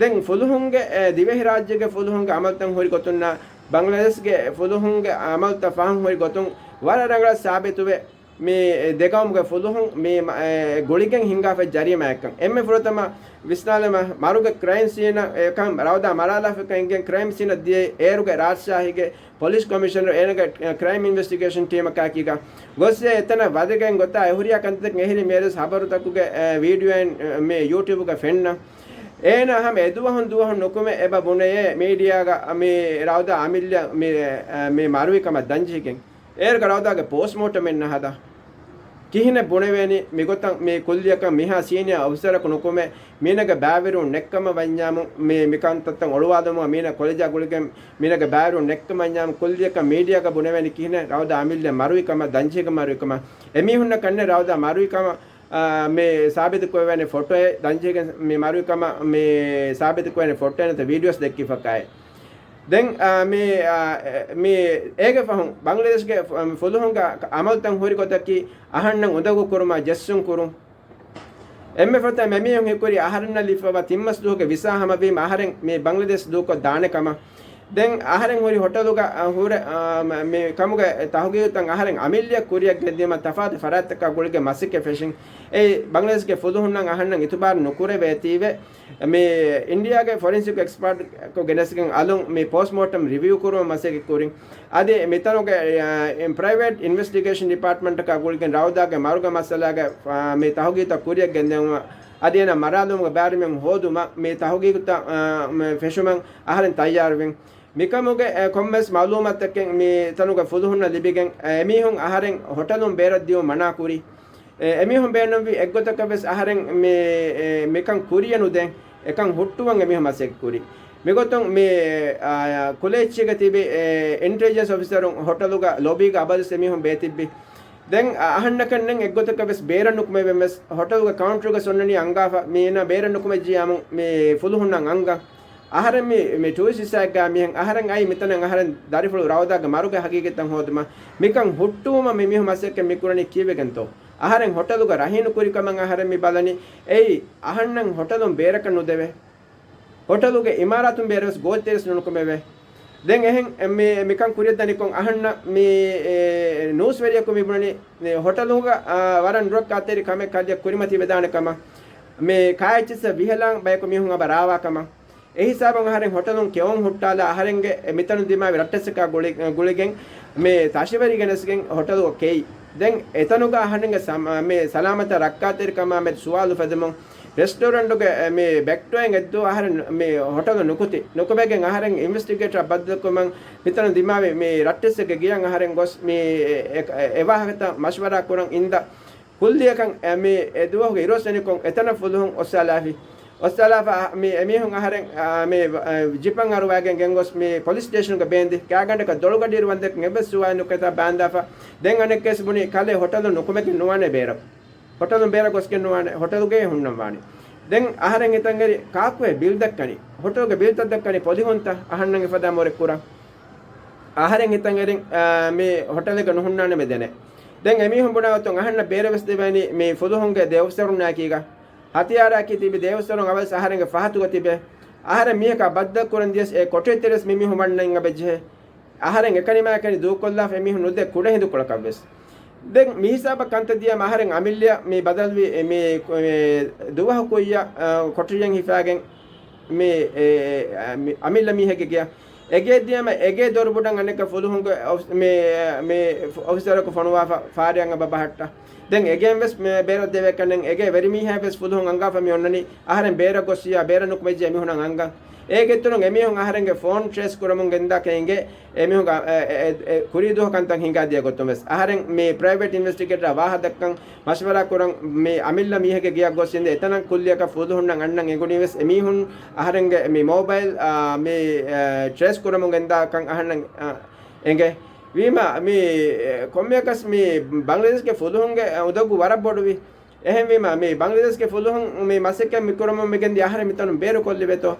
ދެން ފުލުހުންގެ، އެ، ދިވެހިރާއްޖޭގެ ފުލުހުންގެ އަމަލުތައް ހުރި ގޮތުންނާ، ބަނގްލަދޭޝްގެ ފުލުހުންގެ އަމަލުތައް ފަހުން ހުރި ގޮތުން ވަރަށް ރަނގަޅަށް ސާބިތުވެ، މި ދެގައުމުގެ ފުލުހުން މި މަ-، އެ، ގުޅިގެން ހިންގާފައި ޖަރީމާއެއްކަން. އެންމެ ފުރަތަމަ ވިސްނާލަމާ، މަރުގެ ކްރައިމް ސީނަށް އެކަން ރައުދާ މަރާލާފައިކަން އިނގެން ކްރައިމް ސީނަށް ދިޔައީ އޭރުގެ ރާޖްޝާހީގެ ޕޮލިސް ކޮމިޝަނަރު އޭނަގެ، އެ، ކްރައިމް އިންވެސްޓިގޭޝަން ޓީމަކާއެކީގަ ގޮސް އެ އެތަނަށް ވަދެގެން ގޮތާ އެ ހުރިހާ ކަންތައް އެހެރީ މިއަދު ހަބަރުތަކުގެ، އެ، ވީޑިއޯއިން، އެ، މި ޔޫޓިއުބުގަ ފެންނަ. އޭނާ ހަމަ އެދުވަހުން ދުވަހުން ނުކުމެ އެބަ ބުނެޔޭ މީޑިއާގަ މި ރައުދާ އަމިއްލަ މި، އެ، މި މަރުވި ކަމަށް ދަންޖެހިގެން. އޭރުގަ ރައުދާގެ ޕޯސްޓްމޯޓަމެއް ނަހަދާ. ކިހިނެއް ބުނެވޭނީ މިގޮތަށް މި ކުއްލިއަކަށް މިހާ ސީނިއާ އޮފިސަރަކު ނުކުމެ، މީނަގެ ބައިވެރިވުން ނެއްކަމަށް ވަންޏާމު، މި، މިކަންތައްތައް އޮޅުވާލުމުގަ މީނަ ކޮލެޖާ ގުޅިގެން މީނަގެ ބައިވެރިވުން ނެއްކަމަށް ވަންޏާމު، ކުއްލިއަކަށް މީޑިއާގަ ބުނެވޭނީ ކިހިނެއް ރައުދާ އަމިއްލަ މަރުވި ކަމަށް، ދަންޖެހިގެން މަރުވި ކަމަށް. އެމީހުންނަށް ކަންނޭނގެ ރައުދާ މަރުވި ކަމަށް، އާ، މި ސާބިތުކުރެވޭނެ ފޮޓޯއެއް، ދަންޖެހިގެން މި މަރުވި ކަމަށް މި ސާބިތުކުރެވޭނެ ފޮޓޯއެއް ނުވަތަ ވީޑިއޯސް ދެއްކިފަކާއެއް. ދެން، އާ، މި، އާ، އެ، މި އޭގެ ފަހުން ބަނގްލަދޭޝްގެ ފު-، ފުލުހުންގެ އަމަލުތައް ހުރި ގޮތަކީ އަހަންނަށް އުނދަގޫ ކުރުމާ ޖެއްސުން ކުރުން. އެންމެ ފުރަތަމަ އެމީހުން ހީކުރީ އަހަރެންނަށް ލިބިފައިވާ ތިން މަސް ދުވަހުގެ ވިސާ ހަމަވީމަ އަހަރެން މި ބަނގްލަދޭޝް ދޫކޮށް ދާނެ ކަމަށް. ދެން އަހަރެން ހުރި ހޮޓަލުގަ، އާ، ހުރެ، އާ، މ-، މި ކަމުގެ ތަހުގީގުތައް އަހަރެން އަމިއްލައަށް ކުރިއަށް ގެންދިޔުމަށް ތަފާތު ފަރާތްތަކާ ގުޅިގެން މަސައްކަތް ފެށިން. އެއީ ބަނގްލަދޭޝްގެ ފުލުހުންނަށް އަހަންނަށް އިތުބާރު ނުކުރެވޭތީވެ. މި އިންޑިއާގެ ފޮރެންސިކް އެކްސްޕާޓްކު ގެނެސްގެން އަލުން މި ޕޯސްޓްމޯޓަމް ރިވިއު ކުރުމަށް މަސައްކަތް ކުރިން. އަދި މިތަނުގެ، އާ، ޕްރައިވެޓް އިންވެސްޓިގޭޝަން ޑިޕާޓްމަންޓަކާ ގުޅިގެން ރައުދާގެ މަރުގެ މައްސަލާގެ، އާ، މި ތަހުގީގުތައް ކުރިއަށް ގެންދެވުމަށް އަދި އޭނަ މަރާލުމުގެ ބައިވެރިވުން ހޯދުމަށް މި ތަހުގީގުތައް، އާ، މި ފެށުމަށް އަހަރެން ތައްޔާރުވިން. މިކަމުގެ، އެ، ކޮންމެސް މައުލޫމާތުތަކެއް މި ތަނުގެ ފުލުހުންނަށް ލިބިގެން، އެ، އެމީހުން އަހަރެން ހޮޓަލުން ބޭރަށް ދިޔުން މަނާ ކުރި. އެ، އެމީހުން ބޭނުންވި އެއްގޮތަކަށް ވެސް އަހަރެން މި، އެ، މިކަން ކުރިއަށް ނުދޭން، އެކަން ހުއްޓުވަން އެމީހުން މަސައްކަތް ކުރި. މިގޮތުން މި، އާ، ކުލައެއްޗީގަ ތިބި، އެ، އިންޓެލިޖެންސް އޮފިސަރުން ހޮޓަލުގަ ލޮބީގަ އަބަދުވެސް އެމީހުން ބޭތިއްބި. ދެން އަ-، އަހަންނަކަށް ނެން އެއްގޮތަކަށް ވެސް ބޭރަށް ނުކުމެވެން ވެސް ހޮޓަލުގެ ކައުންޓަރުގަ އޮންނަނީ އަންގާފަ މީނަ ބޭރަށް ނުކުމެއްޖިޔާމު މި ފުލުހުންނަށް އަންގަން. އަހަރެން މި، މި ޓޫރިސްޓް ވިސާއެއްގަ މިހެން އަހަރެން އައީ މިތަނަށް އަހަރެން ދަރިފުޅު ރައުދާގެ މަރުގެ ހަގީގަތްތައް ހޯދުމަށް. މިކަން ހުއްޓުވުމަށް މި މީހުން މަސައްކަތް މިކުރަނީ ކީއްވެގެންތޯ؟ އަހަރެން ހޮޓަލުގަ ރަހީނު ކުރި ކަމަށް އަހަރެން މި ބަލަނީ. އެއީ އަހަންނަށް ހޮޓަލުން ބޭރަކަށް ނުދެވޭ. ހޮޓަލުގެ އިމާރާތުން ބޭރަށް ވެސް ގޯތިތެރެސް ނުނުކުމެވޭ. ދެން އެހެން މި، މިކަން ކުރިއަށް ދަނިކޮށް އަހަންނަށް މި، އެ، ނޫސްވެރިޔަކު މި ބުނަނީ، އެ، ހޮޓަލުގަ، އާ، ވަރަށް ނުރައްކާތެރި ކަމެއް ކަލެއަށް ކުރިމަތިވެދާނެ ކަމަށް. މި ކާއެއްޗިއްސަށް ވިހަލާން ބަޔަކު މީހުން އަބަ ރާވާ ކަމަށް. އެ ހިސާބުން އަހަރެން ހޮޓަލުން ކެއުން ހުއްޓާލާ އަހަރެންގެ މިތަނުން ދިމާވި ރައްޓެއްސަކާ ގުޅި-، ގުޅިގެން މި ތަށިވެރި ގެނެސްގެން ހޮޓަލުގަ ކެއި. ދެން އެތަނުގަ އަހަރެންގެ ސަމ-، މި ސަލާމަތާ ރައްކާތެރިކަމާ މެދު ސުވާލު ފެދުމުން، ރެސްޓޯރެންޓުގެ މި ބެކްޑޯއިން އެއްދުވަހު އަހަރެން މި ހޮޓަލު ނުކުތި. ނުކުމެގެން އަހަރެން އިންވެސްޓިގޭޓަރ ބައްދަލުކުރުމަށް މިތަނުން ދިމާވި މި ރައްޓެއްސެއްގެ ގެޔަށް އަހަރެން ގޮސް މި އެ، އެ، އެ ވާހަކަތައް މަޝްވަރާ ކުރަން އިންދަ. ކުއްލިއަކަށް އެ، މި އެ ދުވަހުގެ އިރުއޮއްސެނިކޮށް އެތަނަށް ފުލުހުން އޮއްސާލާފި. އޮއްސާލާފަ މި އެމީހުން އަހަރެން، އާ، މި، އާ، ޖިޕަށް އަރުވައިގެން ގެންގޮސް މި ޕޮލިސް ސްޓޭޝަންގަ ބޭންދި. ކާގަނޑަކަށް ދޮޅުގަޑިއިރު ވަންދެން އެއްވެސް ސުވާލެއް ނުކޮށް އެތާ ބާންދާފަ. ދެން އަނެއްކާވެސް ބުނި ކަލޭ ހޮޓަލުން ނުކުމެގެން ނުވާނެ ބޭރަށް. ހޮޓަލުން ބޭރަށް ގޮސްގެން ނުވާނެ. ހޮޓަލުގައޭ ހުންނަން ވާނީ. ދެން އަހަރެން ހިތަށް އެރި ކާކުއޭ ބިލް ދައްކަނީ؟ ހޮޓަލުގެ ބިލްތައް ދައްކަނީ ޕޮލިހުންތަ؟ އަހަންނަށް އެފަދަ މޮޅެއް ކުރަން. އަހަރެން ހިތަށް އެރިން، އާ، މި ހޮޓަލެއްގަ ނުހުންނާނަމޭ ދެނެ. ދެން އެމީހުން ބުނާ ގޮތުން އަހަންނަށް ބޭރަށް ވެސް ދެވޭނީ މި ފުލުހުންގެ ދެ އޮފިސަރުންނާއެކީގަ. ހަތިޔާރާއެކީ ތިބި ދެ އޮފިސަރުން އަވަސް އަހަރެންގެ ފަހަތުގަ ތިބޭ. އަހަރެން މީހަކާ ބައްދަލު ކުރަން ދިޔަސް އެ ކޮޓަރި ތެރެސް މި މީހުން ވަންނަން އަބަޖެހޭ. އަހަރެން އެކަނިމާ އެކަނި ދޫކޮށްލާފަ އެމީހުން ނުދޭ ކުޑަހިނދުކޮޅަކަށްވެސް. ދެން މިހިސާބަށް ކަންތައް ދިޔަމަ އަހަރެން އަމިއްލަ މި ބަދަލުވި މި، މި ދުވަހު ކުއްޔަށް، އަ، ކޮޓަރިއަށް ހިފާގެން މި، އެ، އެ، މި އަމިއްލަ މީހެއްގެ ގެޔަށް. އެގޭ ދިޔަމަ އެގޭ ދޮރުބުޑަށް އަނެއްކާ ފުލުހުންގެ އޮފި-، މި، މި އޮފިސަރަކު ފޮނުވާފަ ފާރިއަށް އެބަ ބަހައްޓާ. ދެން އެގެން ވެސް މި ބޭރަށް ދެވޭ ކަންނެން އެގޭ ވެރިމީހާ ވެސް ފުލުހުން އަންގާފަ މި އޮންނަނީ. އަހަރެން ބޭރަށް ގޮއްސިޔާ ބޭރަށް ނުކުމެއްޖެ އެމީހުނަށް އަންގަން. އޭގެއްތުނު އެމީހުން އަހަރެންގެ ފޯން ޓްރޭސް ކުރަމުން ގެންދާކަށް އިނގޭ. އެމީހުންގެ އެ، އެ، އެ، ކުރީ ދުވަހު ކަންތައް ހިނގާ ދިޔަ ގޮތުން ވެސް. އަހަރެން މި ޕްރައިވެޓް އިންވެސްޓިގޭޓަރ ވާހަ ދައްކަން މަޝްވަރާ ކުރަން މި އަމިއްލަ މީހެއްގެ ގެޔަށް ގޮސް އިނދެ އެތަނަށް ކުއްލިއަކަށް ފުލުހުންނަށް އަންނަން އެނގުނީ ވެސް އެމީހުން އަހަރެންގެ މި މޯބައިލް، އާ، މި، އެ، ޓްރޭސް ކުރަމުން ގެންދާކަން އަހަންނަށް، އާ، އެނގޭ. ވީމާ މި، އެ، ކޮންމެއަކަސް މި ބަނގްލަދޭޝްގެ ފުލުހުންގެ އުނދަގޫ ވަރަށް ބޮޑުވި. އެހެންވީމާ، މި ބަނގްލަދޭޝްގެ ފުލުހުން މި މަސައްކަތް މި ކުރަމުން މިގެންދިޔަ އަހަރެން މިތަނުން ބޭރުކޮށްލިބޭތޯ؟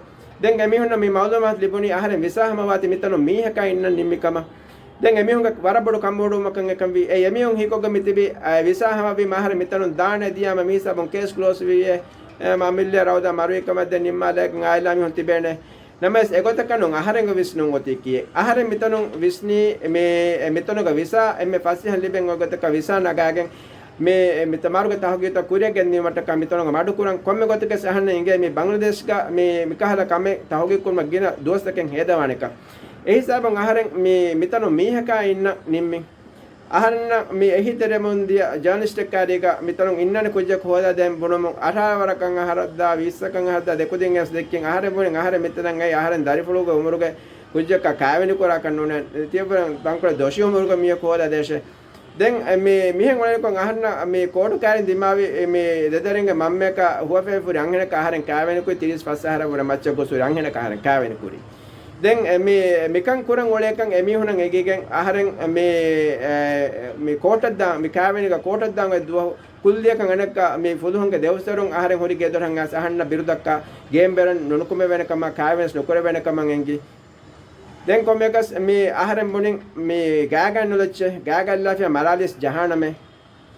ދެން އެމީހުންނަށް މި މައުލޫމާތު ލިބުނީ އަހަރެން ވިސާ ހަމަވާތީ މިތަނުން މީހަކާ އިންނަން ނިންމި ކަމަށް. ދެން އެމީހުންގެ ވަރަށް ބޮޑު ކަންބޮޑުވުމަކަށް އެކަން ވީ. އެ އެމީހުން ހީކޮށްގެން މި ތިބީ، އަ، ވިސާ ހަމަވީމަ އަހަރެން މިތަނުން ދާނެ ދިޔާމަ މިހިސާބުން ކޭސް ކްލޯސް ވީއޭ، އަ، އަމިއްލަ ރައުދާ މަރުވި ކަމަށް ދެން ނިންމާލައިގެން އާއިލާ މީހުން ތިބޭނެ. ނަމަވެސް އެގޮތަކަށް ނޫން އަހަރެން ވިސްނުން އޮތީ ކީއެއް. އަހަރެން މިތަނުން ވިސްނީ މި، މިތަނުގަ ވިސާ އެންމެ ފަސޭހަން ލިބެން އޮތް ގޮތަކަށް ވިސާ ނަގާގެން މި، މި މަރުގެ ތަހުގީގުތައް ކުރިއަށް ގެންދިއުމަށްޓަކާ މިތަނުގަ މަޑުކުރަން. ކޮންމެ ގޮތަކަސް އަހަންނަށް އިނގޭ މި ބަނގްލަދޭޝްގަ މި، މިކަހަލަ ކަމެއް ތަހުގީގު ކުރުމަށް ގިނަ ދުވަސްތަކެއް ހޭދަވާނެކަން. އެހިސާބުން އަހަރެން މި، މިތަނުން މީހަކާ އިންނަން ނިންމި. އަހަންނަށް މި އެހީތެރިވަމުން ދިޔަ ޖާނަލިސްޓެއް ކާރީގަ މިތަނުން އިންނާނެ ކުއްޖަކު ހޯދާ ދޭން ބުނުމުން އަށާރަ ވަރަކަށް އަހަރަށްދާ ވީސްއަކަށް އަހަރަށްދާ ދެކުދިން އެސް ދެއްކިން އަހަރެން ބުނިން އަހަރެން މިތަނަށް އައި އަހަރެން ދަރިފުޅުގެ އުމުރުގެ ކުއްޖަކާ ކާވެނި ކުރާކަށް ނޫނޭ. ތިޔަބަރަން ތަންކޮޅެއް ދޮށީ އުމުރުގެ މީހަކު ހޯދާ ދޭށޭ. ދެން މި، މިހެން އުޅެނިކޮށް އަހަންނަށް މި ކޯޓު ކާރިން ދިމާވި މި ދެދަރިންގެ މަންމަޔަކާ ހުވަފޭފުރި އަންހެނަކަށް އަހަރެން ކާވެނިކުރި ތިރީސް ފަސް އަހަރަށް ވުރެ މައްޗަށް ގޮސް ހުރި އަންހެނަކަށް އަހަރެން ކާވެނިކުރި. ދެން މި، މިކަން ކުރަން އުޅޭކަން އެމީހުނަށް އެނގިގެން އަހަރެން މި، އެ، މި ކޯޓަށްދާ، މި ކާވެނީގަ ކޯޓަށްދާން އޮތް ދުވަހު ކުއްލިއަކަށް އަނެއްކާ މި ފުލުހުންގެ ދެއޮފިސަރުން އަހަރެން ހުރި ގެދޮރަށް އައިސް އަހަންނަށް ބިރުދައްކާ ގޭން ބޭރަށް ނުނުކުމެވޭނެ ކަމަށް ކާވެނިވެސް ނުކުރެވޭނެ ކަމަށް އެނގި. ދެން ކޮންމެއަކަސް މި އަހަރެން ބުނިން މި ގާގައި ނުލައްޗޭ، ގާގައި ލާފިޔާ މަރާލިޔަސް ޖަހާނަމޭ.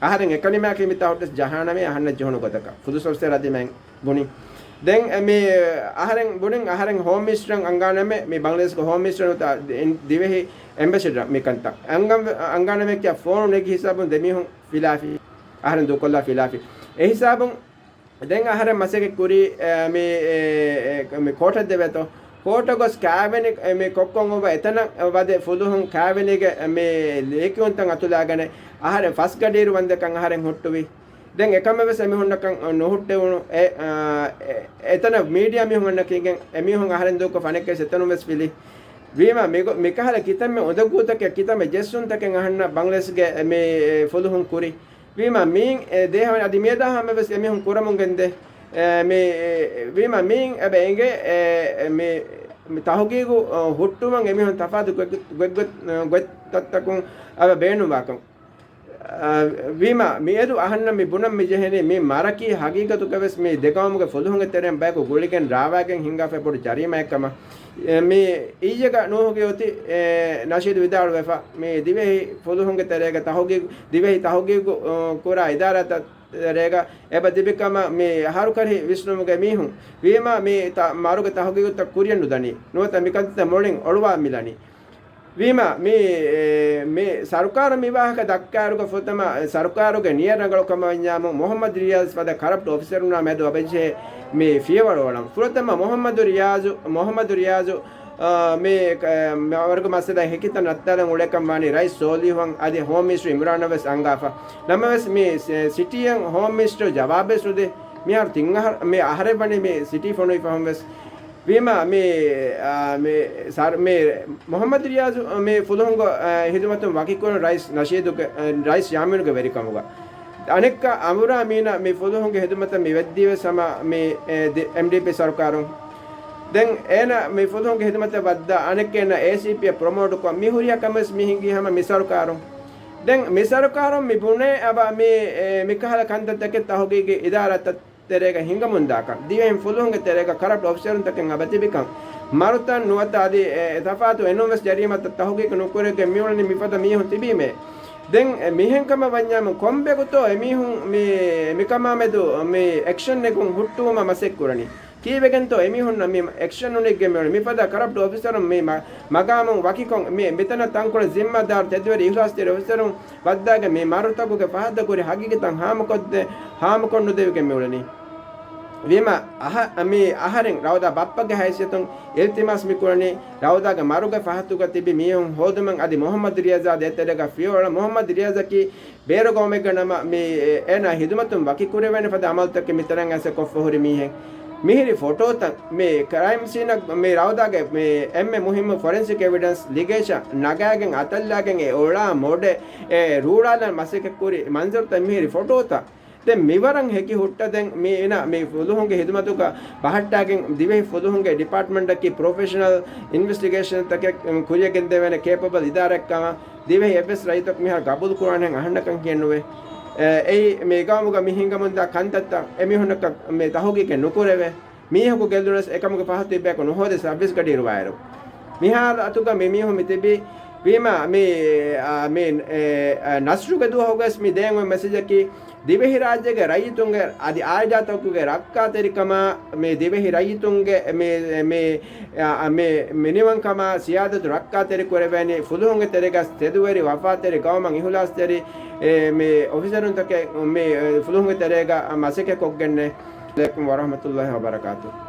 އަހަރެން އެކަނިމާއަކީ މިތާ ހުއްޓަސް ޖަހާނަމޭ އަހަންނަށް ޖެހުނު ގޮތަކަށް. ފުދު ސޮސްއެ ރަދިމެން ބުނި. ދެން މި އަހަރެން ބުނިން އަހަރެން ހޯމް މިނިސްޓަރަށް އަންގާނަމޭ، މި ބަނގްލަދޭޝްގެ ހޯމް މިނިސްޓަރ ނުވަތަ ދިވެހި އެމްބެސެޑަރ މި ކަންތައް އަންގަން-، އަންގާނަމޭ ކިޔާ ފޯނު ނެގި ހިސާބުން ދެމީހުން ފިލާފި. އަހަރެން ދޫކޮށްލާ ފިލާފި. އެ ހިސާބުން ދެން އަހަރެން މަސައްކަތް ކުރީ، އެ، މި، އެ، އެ، މި ކޯޓަށް ދެވޭތޯ. ކޯޓަށް ގޮސް ކާވެނި، އެ، މި ކޮއްކޮން އޮވާ އެތަނަށް ވަދެ ފުލުހުން ކާވެނީގެ މި ލިޔެކިޔުންތައް އަތުލާގަނެ އަހަރެން ފަސް ގަޑިއިރު ވަންދެކަން އަހަރެން ހުއްޓުވި. ދެން އެކަމެއް ވެސް އެމީހުންނަކަށް ނުހުއްޓެވުނު. އެ، އާ، އެ، އެތަނަށް މީޑިއާ މީހުން އަންނަ ކީގެން އެމީހުން އަހަރެން ދޫކޮށް ފަނެއްކެސް އެތަނުން ވެސް ފިލި. ވީމާ މިގޮ-، މިކަހަލަ ކިތަންމެ އުނދަގޫތަކެއް ކިތަންމެ ޖެއްސުންތަކެއް އަހަންނަށް ބަނގްލަދޭޝްގެ މި ފުލުހުން ކުރި. ވީމާ މީން އެ ދޭހަވަން އަދި މިއަދާ ހަމަ ވެސް އެމީހުން ކުރަމުން ގެންދޭ. އެ، މި، އެ، ވީމާ މީން އެބަ އެނގޭ، އެ، އެ، މި، މި ތަހުގީގު، އަ، ހުއްޓުމަށް އެމީހުން ތަފާތު ގޮތް-، ގޮތް-، ގޮތް-، ގޮތްތައްތަކުން އެބަ ބޭނުންވާކަން. އަ، ވީމާ މިއަދު އަހަންނަށް މި ބުނަން މި ޖެހެނީ މި މަރަކީ ހަގީގަތުގަ ވެސް މި ދެގައުމުގެ ފުލުހުންގެ ތެރެއިން ބަޔަކު ގުޅިގެން ރާވާގެން ހިންގާފައި ބޮޑު ޖަރީމާއެއް ކަމަށް. އެ، މި އިއްޔެގަ ނޫހުގެ އޮތީ، އެ، ނަޝީދު ވިދާޅުވެފަ، މި ދިވެހި ފުލުހުންގެ ތެރޭގަ ތަހުގީގު، ދިވެހި ތަހުގީގު، އަ، ކުރާ އިދާރާތައް ތެރޭގަ އެބަ ތިބި ކަމަށް މި ހަރުކަށި ވިސްނުމުގެ މީހުން ވީމާ މި ތަ-، މަރުގެ ތަހުގީގުތައް ކުރިއަށް ނުދަނީ. ނުވަތަ މި ކަންތައް މުޅިން އޮޅުވާ މިލަނީ. ވީމާ މި، އެ، މި ސަރުކާރަށް މި ވާހަކަ ދައްކާއިރުގަ ފުރަތަމަ ސަރުކާރުގެ ނިޔަ ރަނގަޅު ކަމަށް ވަންޏާމު މުހައްމަދު ރިޔާޒް ފަދަ ކަރަޕްޓް އޮފިސަރުންނާ މެދު އަބަޖެހޭ މި ފިޔަވަޅު އަޅަން. ފުރަތަމަ މުހައްމަދު ރިޔާޒު، މުހައްމަދު ރިޔާޒު އާ، މި، އާ، މި ވަރުގެ މައްސަލަ ހެކިތައް ނައްތާލަން އުޅޭކަން ވާނީ ރައީސް ސޯލިހުއަށް އަދި ހޯމް މިނިސްޓަރު އިމްރާނަށް ވެސް އަންގާފަ. ނަމަވެސް މި ސި-، ސިޓީއަށް ހޯމް މިނިސްޓަރު ޖަވާބެއް ނުދޭ. މިހާރު ތިން އަހަރ-، މި އަހަރެއް ވަނީ މި ސިޓީ ފޮނުވި ފަހުން ވެސް. ވީމާ މި، އާ، މި ސަރ-، މި މުހައްމަދު ރިޔާޒު މި ފުލުހުންގެ، އާ، ހިދުމަތުން ވަކިކުރުން ރައީސް ނަޝީދުގެ، އާ، ރައީސް ޔާމީނުގެ ވެރިކަމުގަ. އަނެއްކާ އަމުރާ މީނާ މި ފުލުހުންގެ ހިދުމަތަށް މި ވެއްދީވެސް ހަމަ މި، އެ، ދި-، އެމްޑީޕީ ސަރުކާރުން. ދެން އޭނަ މި ފުލުހުންގެ ހިދުމަތަށް ވައްދާ އަނެއްކޭނަ އޭސީޕީއަށް ޕްރޮމޯޓުކޮށް މި ހުރިހާ ކަމެއް ވެސް މި ހިނގީ ހަމަ މި ސަރުކާރުން. ދެން މި ސަރުކާރުން މި ބުނޭ އަބަ މި، އެ، މިކަހަލަ ކަންތައްތަކެއް ތަހުގީގީ އިދާރާތައް ތެރޭގަ ހިނގަމުންދާކަން، ދިވެހިން ފުލުހުންގެ ތެރޭގަ ކަރަޕްޓް އޮފިސަރުންތަކެއް އެބަތިބިކަން، މަރުތައް ނުވަތަ އަދި އެ ތަފާތު އެނޫންވެސް ޖަރީމާތައް ތަހުގީގު ނުކުރެވިގެން މިއުޅެނީ މިފަދަ މީހުން ތިބީމޭ. ދެން އެ މިހެން ކަމަށް ވަންޏާމު ކޮންބެގޮތޯ އެމީހުން މި، މިކަމާމެދު މި އެކްޝަން ނެގުން ހުއްޓުވުމަށް މަސައްކަތް ކުރަނީ؟ ކީއްވެގެންތޯ އެމީހުންނަށް މި އެކްޝަން ނުނެގިގެން މިއުޅެނީ؟ މިފަދަ ކަރަޕްޓް އޮފިސަރުން މި މަ-، މަގާމުން ވަކިކޮށް މި މިތަނަށް ތަންކޮޅެއް ޒިންމާދާރު ތެދުވެރި އިހުލާސްތެރި އޮފިސަރުން ވައްދާގެން މި މަރުތަކުގެ ފަހަތަށް ހުރި ހަގީގަތައް ހާމަކޮށްދޭ، ހާމަކޮށް ނުދެވިގެން މިއުޅެނީ. ވީމާ އަހަ-، މި އަހަރެން ރައުދާ ބައްޕަގެ ހައިސިއްޔަތުން އިލްތިމާސް މި ކުރަނީ، ރައުދާގެ މަރުގެ ފަހަތުގަ ތިބި މީހުން ހޯދުމަށް އަދި މުހައްމަދު ރިޔާޒާ ދޭތެރޭގަ ފިޔަވަޅަށް. މުހައްމަދު ރިޔާޒަކީ ބޭރު ގައުމެއްގަ ނަމަ، މި އޭނާ ހިދުމަތުން ވަކިކުރެވޭނެ ފަދަ އަމަލުތަކެއް މިތަނަށް އައިސް ކޮށްފަ ހުރި މީހެއް. މިހިރި ފޮޓޯތައް، މި ކްރައިމް ސީނަށް މި ރައުދާގެ މި އެންމެ މުހިއްމު ފޮރެންސިކް އެވިޑެންސް ލިގޭޗަށް ނަގާގެން އަތަށްލާގެން އެ އޮޅާ މޮޑެ އެ ރޫޅާލަން މަސައްކަތް ކުރި މަންޒަރުތައް މިހިރި ފޮޓޯތައް. ދެން މިވަރަށް ހެކި ހުއްޓަ ދެން މި އޭނާ މި ފުލުހުންގެ ހިދުމަތުގަ ބަހައްޓާގެން ދިވެހި ފުލުހުންގެ ޑިޕާޓްމަންޓަކީ ޕްރޮފެޝަނަލް އިންވެސްޓިގޭޝަންތަކެއް ކުރިޔަށް ގެންދެވޭނެ ކޭޕަބަލް އިދާރާއެއްކަމަށް ދިވެހި އެއްވެސް ރައްޔިތަކު މިހާރު ގަބޫލު ކުރާނެހެން އަހަންނަކަށް ކިޔެއްނުވޭ. އެ، އެއީ މި ގައުމުގަ މި ހިނގަމުންދާ ކަންތައްތައް އެމީހުންނަކަށް މި ތަހުގީގެއް ނުކުރެވޭ. މީހަކު ގެއްލުނަސް އެކަމުގެ ފަހަތު އިއްބަޔަކު ނުހޯދޭ ސައްވީސް ގަޑި އިރުވާއިރު. މި ހާލަތުގަ މި މީހުން މި ތިބީ ވީމާ މި، އާ، މި، އެ، އާ، ނަސްރުގެ ދުވަހުގަސް މި ދޭން އޮތް މެސެޖަކީ، ދިވެހިރާއްޖޭގެ ރައްޔިތުންގެ އަދި އާއިލާތަކުގެ ރައްކާތެރިކަމާ، މި ދިވެހި ރައްޔިތުންގެ މި، މި، އާ، މި މިނިވަންކަމާ ސިޔާދަތު ރައްކާތެރި ކުރެވޭނީ، ފުލުހުންގެ ތެރޭގަ ތެދުވެރި ވަފާތެރި ގައުމަށް އިހުލާސްތެރި، އެ، މި އޮފިސަރުންތަކެއް މި، އެ، ފުލުހުންގެ ތެރޭގަ މަސައްކަތް ކޮށްގެންނޭ. އައްސަލާމު ޢަލައިކުމް ވަރަޙްމަތުﷲި ވަބަރަކާތުހު.